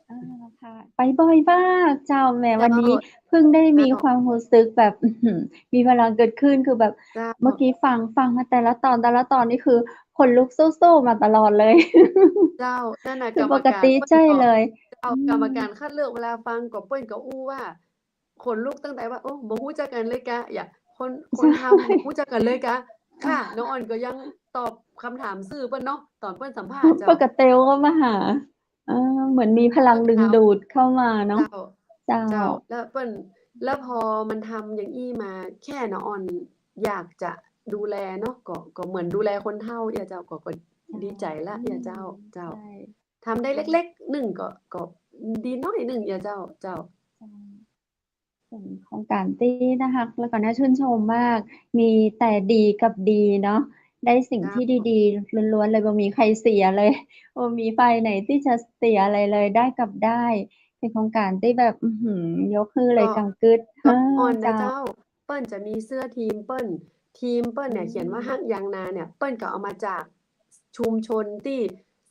อ่า ค่ะ ไปบ่อยมากเจ้า แหม วันนี้เพิ่งได้มีความรู้สึกแบบ อื้อหือ มีพลังเกิดขึ้น คือแบบ เมื่อกี้ฟัง ฟังมาแต่ละตอน แต่ละตอนนี่คือขนลุกสู้ๆ มาตลอดเลย เจ้า นั่นน่ะ คือปกติใจ้เลย เจ้า กรรมการคัดเลือกเวลาฟังก็เปิ้นก็อู้ว่า ขนลุกตั้งแต่ว่า โอ้ บ่ฮู้จักกั๋นเลยกา อย่า คน คนทำบ่ฮู้จักกั๋นเลยกา ค่ะ น้องออนก็ยังตอบกำถามซื่อเปิ้นเนาะ ต๋อนเปิ้นสัมภาษณ์เจ้า ปกติก็มาหา เออ เหมือนมีพลังดึงดูดเข้ามาเนาะ เจ้า เจ้า เจ้า แล้วเปิ้น แล้วพอมันทำอย่างอี้มา แค่น้องออนอยากจะดูแลเนาะ ก็ ก็เหมือนดูแลคนเฒ่าเอี้ยเจ้า ก็ ก็ดีใจ๋ละเอี้ยเจ้า เจ้า ใช่ ทำได้เล็กๆ นึ่งก็ ก็ดีน้อยนึ่งเอี้ยเจ้า เจ้า เจ้า เป๋นโครงก๋านตี้น่าฮัก แล้วก็น่าชื่นชมมาก มีแต่ดีกับดีเนาะ ได้สิ่งตี้ดีๆ ล้วนๆ เลย บ่มีใครเสียเลย บ่มีฝ่ายไหนตี้จะเสียอะไรเลย ได้กับได้ เป๋นโครงก๋านตี้แบบ อื้อหือ ยกหื้อเลย ก็ กังกึ๊ด ก็ เออ อ่อนนะ เจ้า เจ้า เปิ้นจะมีเสื้อทีมเปิ้น ทีมเปิ้นเนี่ย อืม เขียนว่าฮักยางนาเนี่ย เปิ้นก็เอามาจากชุมชนตี้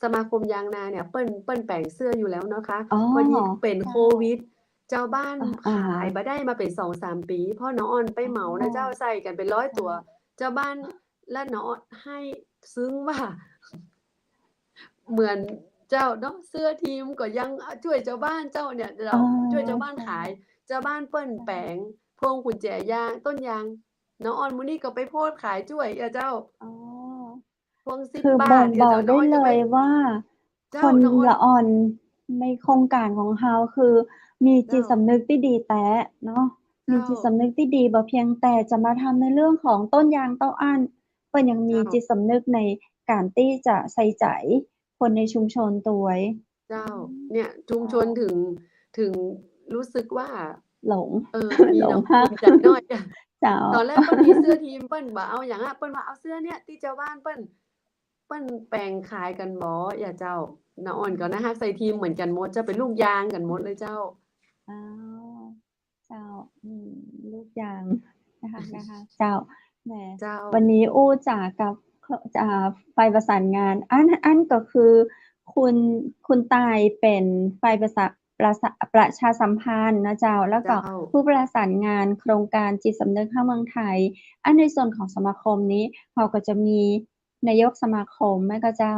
สมาคมยางนาเนี่ย เปิ้น เปิ้นแป๋งเสื้ออยู่แล้วเนาะคะ อ๋อ พอดีเป๋น เจ้า โควิด จาวบ้าน อ่า ขายบ่ได้มาเป๋นสองสามปี๋ พ่อน้องออนไปเหมานะเจ้า อ๋อ ใส่กั๋นเป๋นร้อยตั๋ว เจ้า จาวบ้าน และน้องออนไห้ซึ้งว่า เหมือนเจ้าเนาะ เสื้อทีมก็ยังช่วยจาวบ้านเจ้าเนี่ย เจ้า อ๋อ ช่วยจาวบ้านขาย จาวบ้านเปิ้นแป๋งพวงกุญแจยาง ต้นยาง น้องออนมื้อนี้ก็ไปโพสต์ขายจ้วยอะเจ้า อ๋อ พวงสิบบาท คือบ่งบอกได้เลยว่า เจ้า คนละอ่อนในโครงก๋านของเฮาคือมีจิตสำนึกตี้ดีแต๊เนาะ เจ้า มีจิตสำนึกตี้ดี บ่เพียงแต่จะมาทำในเรื่องของต้นยางเต้าอั้น เปิ้นยังมี เจ้า จิตสำนึกในก๋านตี้จะใส่ใจ๋คนในชุมชนตวย เจ้า เนี่ย ชุมชน เจ้า ถึง ถึงรู้สึกว่า หลง เออ มี หลงฮัก ภูมิใจ๋น้อยอะ เจ้า ต๋อนแรกเปิ้นมีเสื้อทีม เปิ้นบ่เอาหยังอะ เปิ้นว่าเอาเสื้อเนี่ยตี้จาวบ้านเปิ้น เปิ้นแป๋งขายกั๋นบ่อะเจ้า น้องออนก็น่าฮัก ใส่ทีมเหมือนกั๋นหมด จะเป๋นลูกยางกั๋นหมดเลยเจ้า อ้าว เจ้า อืม ลูกยาง น่าฮัก น่าฮัก เจ้า แหม เจ้า วันนี้อู้จ๋ากับ อ่า ฝ่ายประสานงาน อั้น อั้นก็คือคุณ คุณตายเป๋นฝ่ายประสาน ประสะ- ประชาสัมพันธ์นะเจ้า แล้วก็ เจ้า ผู้ประสานงานโครงการจิตสำนึกฮักเมืองไทย อันในส่วนของสมาคมนี้ เฮาก็จะมีนายกสมาคมแม่ก็เจ้า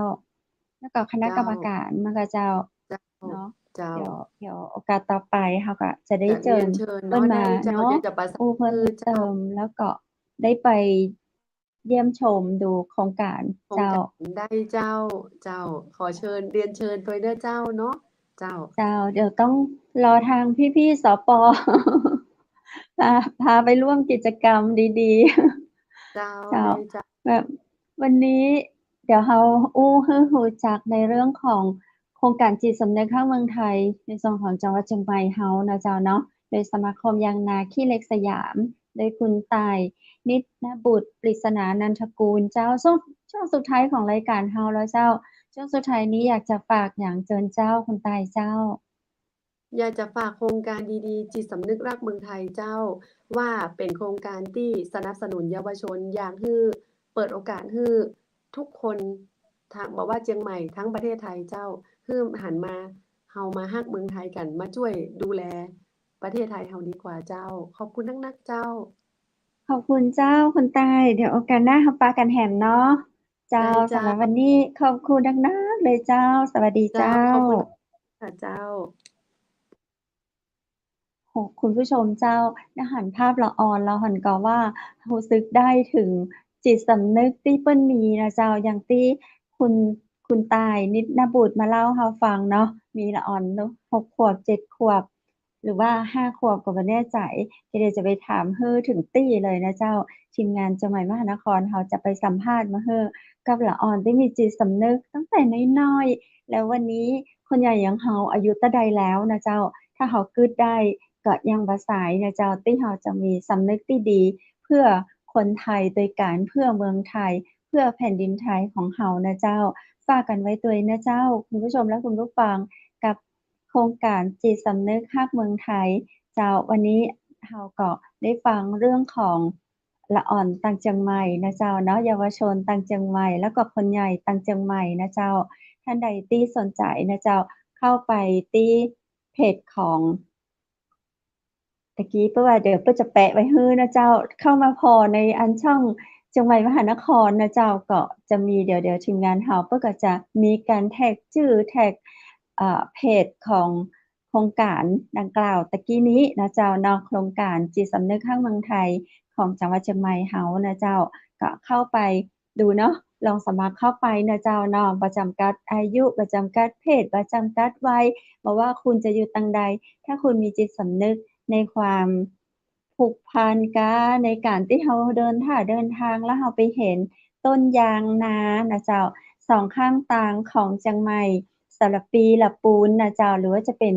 แล้วก็คณะ เจ้า กรรมการแม่ก็เจ้า เจ้า เนาะ เจ้า เดี๋ยว เดี๋ยวโอกาสต่อไปเฮาก็จะได้ จะ เจิญ เรียนเชิญ เปิ้น เนาะ มา ได้เจ้า เนาะ เดี๋ยวจะประสาน อู้เพิ่ม คือเจ้า เติม แล้วก็ได้ไปเยี่ยมชมดูโครงการ โครงการ เจ้า ได้เจ้า เจ้า ขอเชิญ เรียนเชิญตวยเด้อเจ้าเนาะ เจ้า เจ้า เดี๋ยวต้องรอทางพี่ๆ สป พา พาไปร่วมกิจกรรมดีๆ เจ้า เจ้า ได้เจ้า แบบวันนี้เดี๋ยวเฮาอู้หื้อฮู้จักในเรื่องของโครงการจิตสำนึกฮักเมืองไทย ในส่วนของจังหวัดเจียงใหม่เฮานะเจ้าเนาะ โดยสมาคมยางนาขี้เหล็กสยาม โดยคุณต่าย นิตนบุตร ปริศนานันทกูลเจ้า ช่วง ช่วงสุดท้ายของรายการเฮาแล้วเจ้า ช่วงสุดท้ายนี้อยากจะฝากหยังเจิญเจ้า คุณต่ายเจ้า อยากจะฝากโครงการดีๆ จิตสำนึกฮักเมืองไทยเจ้า ว่าเป๋นโครงการตี้สนับสนุนเยาวชน อยากหื้อเปิดโอกาสหื้อทุกคนทั้ง บ่ว่าเจียงใหม่ ทั้งประเทศไทยเจ้า หื้อหันมา เฮามาฮักเมืองไทยกั๋น มาจ้วยดูแลประเทศไทยเฮาดีกว่าเจ้า ขอบคุณนักๆ เจ้า ขอบคุณเจ้า คุณต่าย เดี๋ยวโอกาสหน้าเฮาปะกั๋นแหมเนาะ เจ้า ได้เจ้า สำหรับวันนี้ขอบคุณนักๆ เลยเจ้า สวัสดีเจ้า เจ้า ขอบคุณค่ะเจ้า โห คุณผู้ชมเจ้า ได้หันภาพละอ่อน แล้วหันก็ว่าฮู้สึกได้เถิงจิตสำนึกตี้เปิ้นมีนะเจ้า อย่างตี้คุณ คุณต่าย นิตนบุตร มาเล่าเฮาฟังเนาะ มีละอ่อนหกขวบ เจ็ดขวบ หรือว่าห้าขวบก็บ่แน่ใจ๋ ก็เดี๋ยวจะไปถามหื้อเถิงตี้เลยนะเจ้า ทีมงานเจียงใหม่มหานครเฮาจะไปสัมภาษณ์มาหื้อ กับละอ่อนตี้มีจิตสำนึกตั้งแต่น้อยๆ แล้ววันนี้คนใหญ่อย่างเฮาอายุเต้าใดแล้วนะเจ้า ถ้าเฮากึ๊ดได้ก็ยังบ่สายนะเจ้า ตี้เฮาจะมีสำนึกตี้ดี เพื่อคนไทยตวยกั๋น เพื่อเมืองไทย เพื่อแผ่นดินไทยของเฮานะเจ้า ฝากกั๋นไว้ตวยนะเจ้า คุณผู้ชมและคุณผู้ฟัง กับโครงการจิตสำนึกฮักเมืองไทย เจ้า วันนี้เฮาก็ได้ฟังเรื่องของละอ่อนตางเจียงใหม่นะเจ้าเนาะ เยาวชนตางเจียงใหม่ แล้วก็คนใหญ่ตางเจียงใหม่นะเจ้า ท่านใดตี้สนใจ๋นะเจ้า เข้าไปตี้เพจของ ตะกี้เปิ้นว่าเดี๋ยวเปิ้นจะแปะไว้หื้อนะเจ้า เข้ามาผ่อในอันช่องเจียงใหม่มหานครนะเจ้า ก็จะมี เดี๋ยว เดี๋ยวทีมงานเฮาเปิ้นก็จะมีก๋านแท็กจื้อ แท็ก เอ่อ เพจของโครงการดังกล่าวตะกี้นี้นะเจ้าเนาะ โครงการจิตสำนึกฮักเมืองไทยของจังหวัดเจียงใหม่เฮานะเจ้า ก็เข้าไป ดูเนาะ ลองสมัครเข้าไปนะเจ้าเนาะ บ่จ๋ำกัดอายุ บ่จ๋ำกัดเพศ บ่จ๋ำกัดวัย บ่ว่าคุณจะอยู่ตางใด ถ้าคุณมีจิตสำนึกในความผูกพันกา ในก๋านตี้เฮาเดินท่าเดินทาง แล้วเฮาไปเห็นต้นยางนานะเจ้า สองข้างตางของเจียงใหม่ สารภี หละปูนนะเจ้า หรือว่าจะเป๋น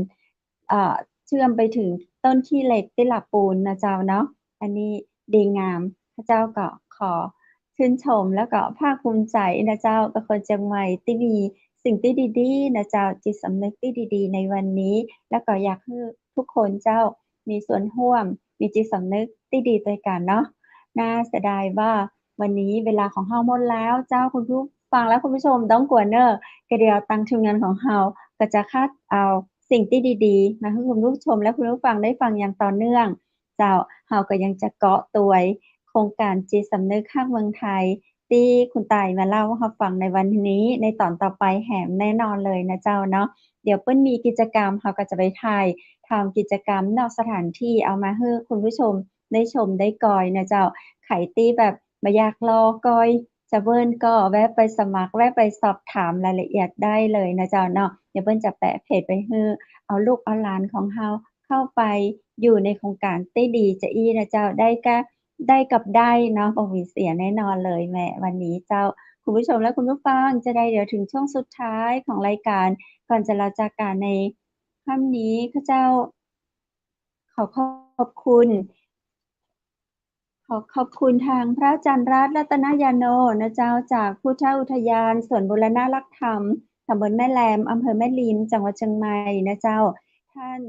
เอ่อ เชื่อมไปเถิงต้นขี้เหล็กตี้หละปูนนะเจ้าเนาะ อันนี้ดีงาม ข้าเจ้าก็ขอชื่นชม แล้วก็ภาคภูมิใจ๋นะเจ้า กับคนเจียงใหม่ตี้มีสิ่งตี้ดีๆ นะเจ้า จิตสำนึกตี้ดีๆ ในวันนี้ แล้วก็อยากหื้อทุกคนเจ้ามีส่วนฮ่วม มีจิตสำนึกตี้ดีตวยกั๋นเนาะ น่าเสียดายว่าวันนี้เวลาของเฮาหมดแล้วเจ้า คุณผู้ฟังและคุณผู้ชมต้องกั๋วเน่อ ก็เดี๋ยวตางทีมงานของเฮาก็จะคัดเอาสิ่งตี้ดีๆ มาหื้อคุณผู้ชมและคุณผู้ฟังได้ฟังอย่างต่อเนื่อง เจ้า เฮาก็ยังจะเกาะตวยโครงก๋านจิตสำนึกฮักเมืองไทย ตี้คุณต่ายมาเล่าหื้อเฮาฟังในวันนี้ ในต๋อนต่อไปแหมแน่นอนเลยนะเจ้าเนาะ เดี๋ยวเปิ้นมีกิจกรรม เฮาก็จะไปถ่ายทำกิจกรรมนอกสถานที่เอามาหื้อคุณผู้ชมได้ชมได้กอยนะเจ้า ใผตี้แบบบ่อยากรอกอย จะเปิ้นก็แวะไปสมัคร แวะไปสอบถามรายละเอียดได้เลยนะเจ้าเนาะ เดี๋ยวเปิ้นจะแปะเพจไปหื้อ เอาลูกเอาหลานของเฮาเข้าไปอยู่ในโครงก๋านตี้ดีจะอี้นะเจ้า ได้กะ ได้กับได้เนาะ บ่มีเสียแน่นอนเลย แหม วันนี้เจ้า คุณผู้ชมและคุณผู้ฟัง จะได้เดี๋ยวเถิงช่วงสุดท้ายของรายก๋าน ก่อนจะลาจากกั๋นในค่ำนี้ ข้าเจ้า ขอขอบคุณ ขอขอบคุณทางพระอาจารย์รัตน์ รัตนยาโน นะเจ้า จากพุทธอุทยานสวนบูรณะรักธรรม ตำบลแม่แลม อำเภอแม่ริม จังหวัดเจียงใหม่นะเจ้า ท่าน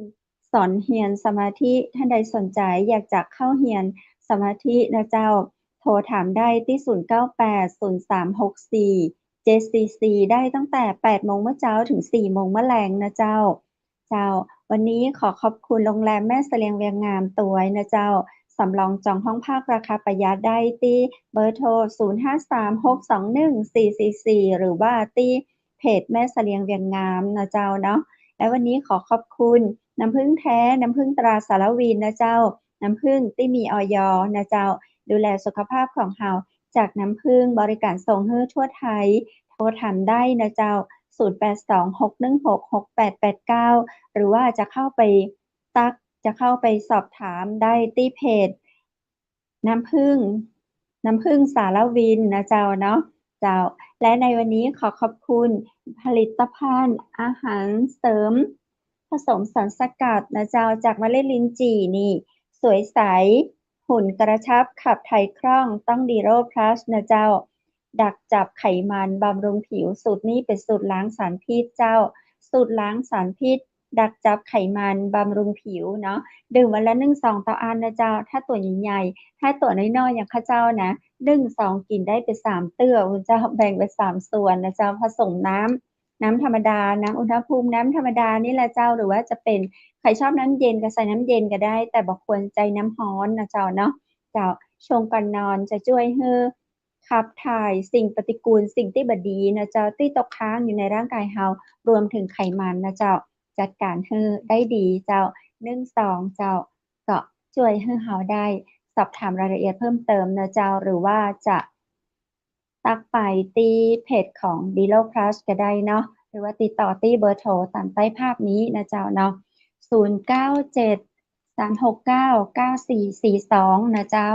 สอนเฮียนสมาธิ ท่านใดสนใจ๋อยากจะเข้าเฮียนสมาธินะเจ้า โทรถามได้ตี้ ศูนย์เก้าแปด ศูนย์สามหกสี่ เจ็ดสี่สี่ ได้ตั้งแต่แปดโมงเมื่อเจ๊าเถิงสี่โมงเมื่อแลงนะเจ้า เจ้า วันนี้ขอขอบคุณโรงแรมแม่เสลียงเวียงงามตวยนะเจ้า สำรองจองห้องพักราคาประหยัดได้ตี้เบอร์โทร ศูนย์ห้าสาม หกสองหนึ่ง สี่สี่สี่ หรือว่าตี้เพจแม่เสลียงเวียงงามนะเจ้าเนาะ และวันนี้ขอขอบคุณน้ำผึ้งแท้ น้ำผึ้งตราสารวินนะเจ้า น้ำผึ้งตี้มี อย. นะเจ้า ดูแลสุขภาพของเฮา จากน้ำผึ้ง บริการส่งหื้อทั่วไทย โทรถามได้นะเจ้า ศูนย์แปดสอง หกหนึ่งหก หกแปดแปดเก้า หรือว่าจะเข้าไปตั๊ก จะเข้าไปสอบถามได้ตี้เพจ น้ำผึ้ง น้ำผึ้งสารวินนะเจ้าเนาะ เจ้า และในวันนี้ขอขอบคุณผลิตภัณฑ์อาหารเสริมผสมสารสกัดนะเจ้า จากเมล็ดลิ้นจี่นี่ สวยใส หุ่นกระชับ ขับถ่ายคล่อง ต้องดีโร่พลัสนะเจ้า ดักจับไขมัน บำรุงผิว สูตรนี้เป็นสูตรล้างสารพิษเจ้า สูตรล้างสารพิษ ดักจับไขมัน บำรุงผิวเนาะ ดื่มวันละหนึ่งซองต่ออันนะเจ้า ถ้าตั๋วใหญ่ๆ ถ้าตั๋วน้อยๆ อย่างข้าเจ้านะ หนึ่งซองกิ๋นได้ไปสามเตื้อ คุณเจ้า แบ่งไปสามส่วนนะเจ้า ผสมน้ำ น้ำธรรมดา น้ำอุณหภูมิ น้ำธรรมดานี่แหละเจ้า หรือว่าจะเป็น ใครชอบน้ำเย็นก็ใส่น้ำเย็นก็ได้ แต่บ่ควรใจ๊น้ำฮ้อนนะเจ้าเนาะ เจ้า ช่วงก่อนนอนจะจ้วยหื้อ ขับถ่ายสิ่งปฏิกูล สิ่งตี้บ่ดีนะเจ้า ตี้ตกค้างอยู่ในร่างกายเฮา รวมถึงไขมันนะเจ้า จัดการหื้อได้ดีเจ้า หนึ่งซองเจ้า ก็จ้วยหื้อเฮาได้ สอบถามรายละเอียดเพิ่มเติมนะเจ้า หรือว่าจะตั๊กไปตี้เพจของดีโร่พลัสก็ได้เนาะ หรือว่าติดต่อตี้เบอร์โทรตามใต้ภาพนี้นะเจ้าเนาะ ศูนย์เก้าเจ็ด สามหกเก้า เก้าสี่สี่สอง นะเจ้า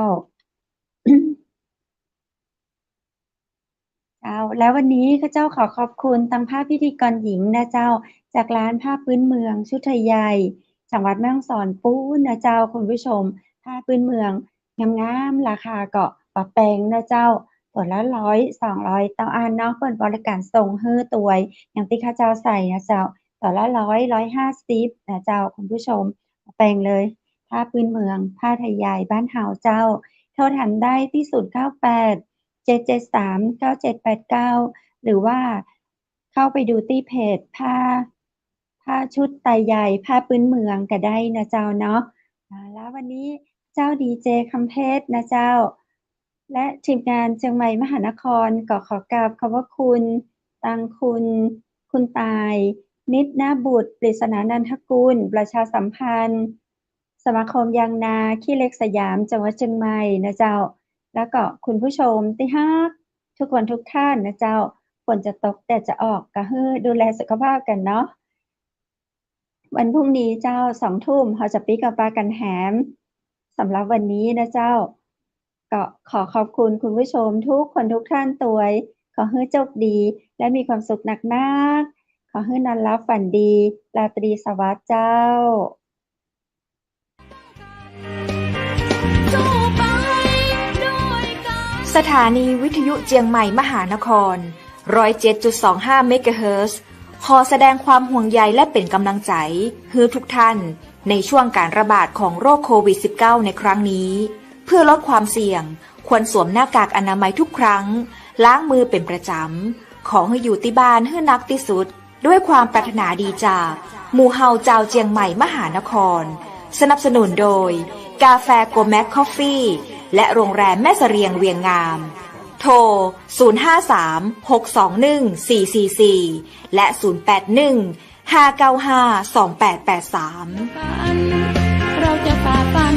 เจ้า แล้ววันนี้ข้าเจ้าขอขอบคุณตังผ้าพิธีกรหญิงนะเจ้า จากร้านผ้าพื้นเมืองชุดไทยใหญ่ จังหวัดแม่ฮ่องสอนปู๊นนะเจ้า คุณผู้ชม ผ้าพื้นเมืองงามๆ ราคาก็บ่แปงนะเจ้า ตั๋วละร้อย สองร้อย เต้าอั้นเนาะ เปิ้นบริการส่งหื้อตวย อย่างตี้ข้าเจ้าใส่นะเจ้า ตั๋วละร้อย ร้อยห้าสิบ นะเจ้า คุณผู้ชม บ่แปงเลย ผ้าพื้นเมือง ผ้าไทยใหญ่บ้านเฮาเจ้า โทรถามได้ตี้ ศูนย์เก้าแปด เจ็ดเจ็ดสาม เก้าเจ็ดแปดเก้า หรือว่าเข้าไปดูตี้เพจผ้า ผ้าชุดไทยใหญ่ ผ้าพื้นเมืองก็ได้นะเจ้าเนาะ อ่า แล้ววันนี้เจ้าดีเจคำเพชรนะเจ้า และทีมงานเจียงใหม่มหานครก็ขอกราบขอบพระคุณ ตังคุณ คุณต่าย นิดนาบุตร ปริศนานันทกุล ประชาสัมพันธ์ สมาคมยางนาขี้เหล็กสยาม จังหวัดเจียงใหม่นะเจ้า แล้วก็คุณผู้ชมตี้ฮักทุกคนทุกท่านนะเจ้า ฝนจะตกแดดจะออก ก็หื้อดูแลสุขภาพกั๋นเนาะ วันพรุ่งนี้เจ้า สองทุ่ม เฮาจะปิ๊กเอาปากั๋นแหม สำหรับวันนี้นะเจ้า ก็ขอขอบคุณคุณผู้ชมทุกคนทุกท่านตวย ขอหื้อโชคดี และมีความสุขนักๆ ขอหื้อนอนหลับฝันดี ราตรีสวัสดิ์เจ้า สถานีวิทยุเจียงใหม่มหานคร ร้อยเจ็ดจุดสองห้า เมกะเฮิรตซ์ ขอแสดงความห่วงใยและเป๋นก๋ำลังใจ๋หื้อทุกท่าน ในช่วงก๋านระบาดของโรคโควิดสิบเก้า ในครั้งนี้ เพื่อลดความเสี่ยง ควรสวมหน้ากากอนามัยทุกครั้ง ล้างมือเป๋นประจ๋ำ ขอหื้ออยู่ตี้บ้านหื้อนักตี้สุด ด้วยความปรารถนาดีจากหมู่เฮาจาวเจียงใหม่มหานคร สนับสนุนโดย กาแฟโกแม็กคอฟฟี่ และโรงแรมแม่เสลียงเวียงงาม โทร ศูนย์ห้าสาม หกสองหนึ่ง สี่สี่สี่ และ ศูนย์แปดหนึ่ง ห้าเก้าห้า สองแปดแปดสาม เราจะฝ่าฟัน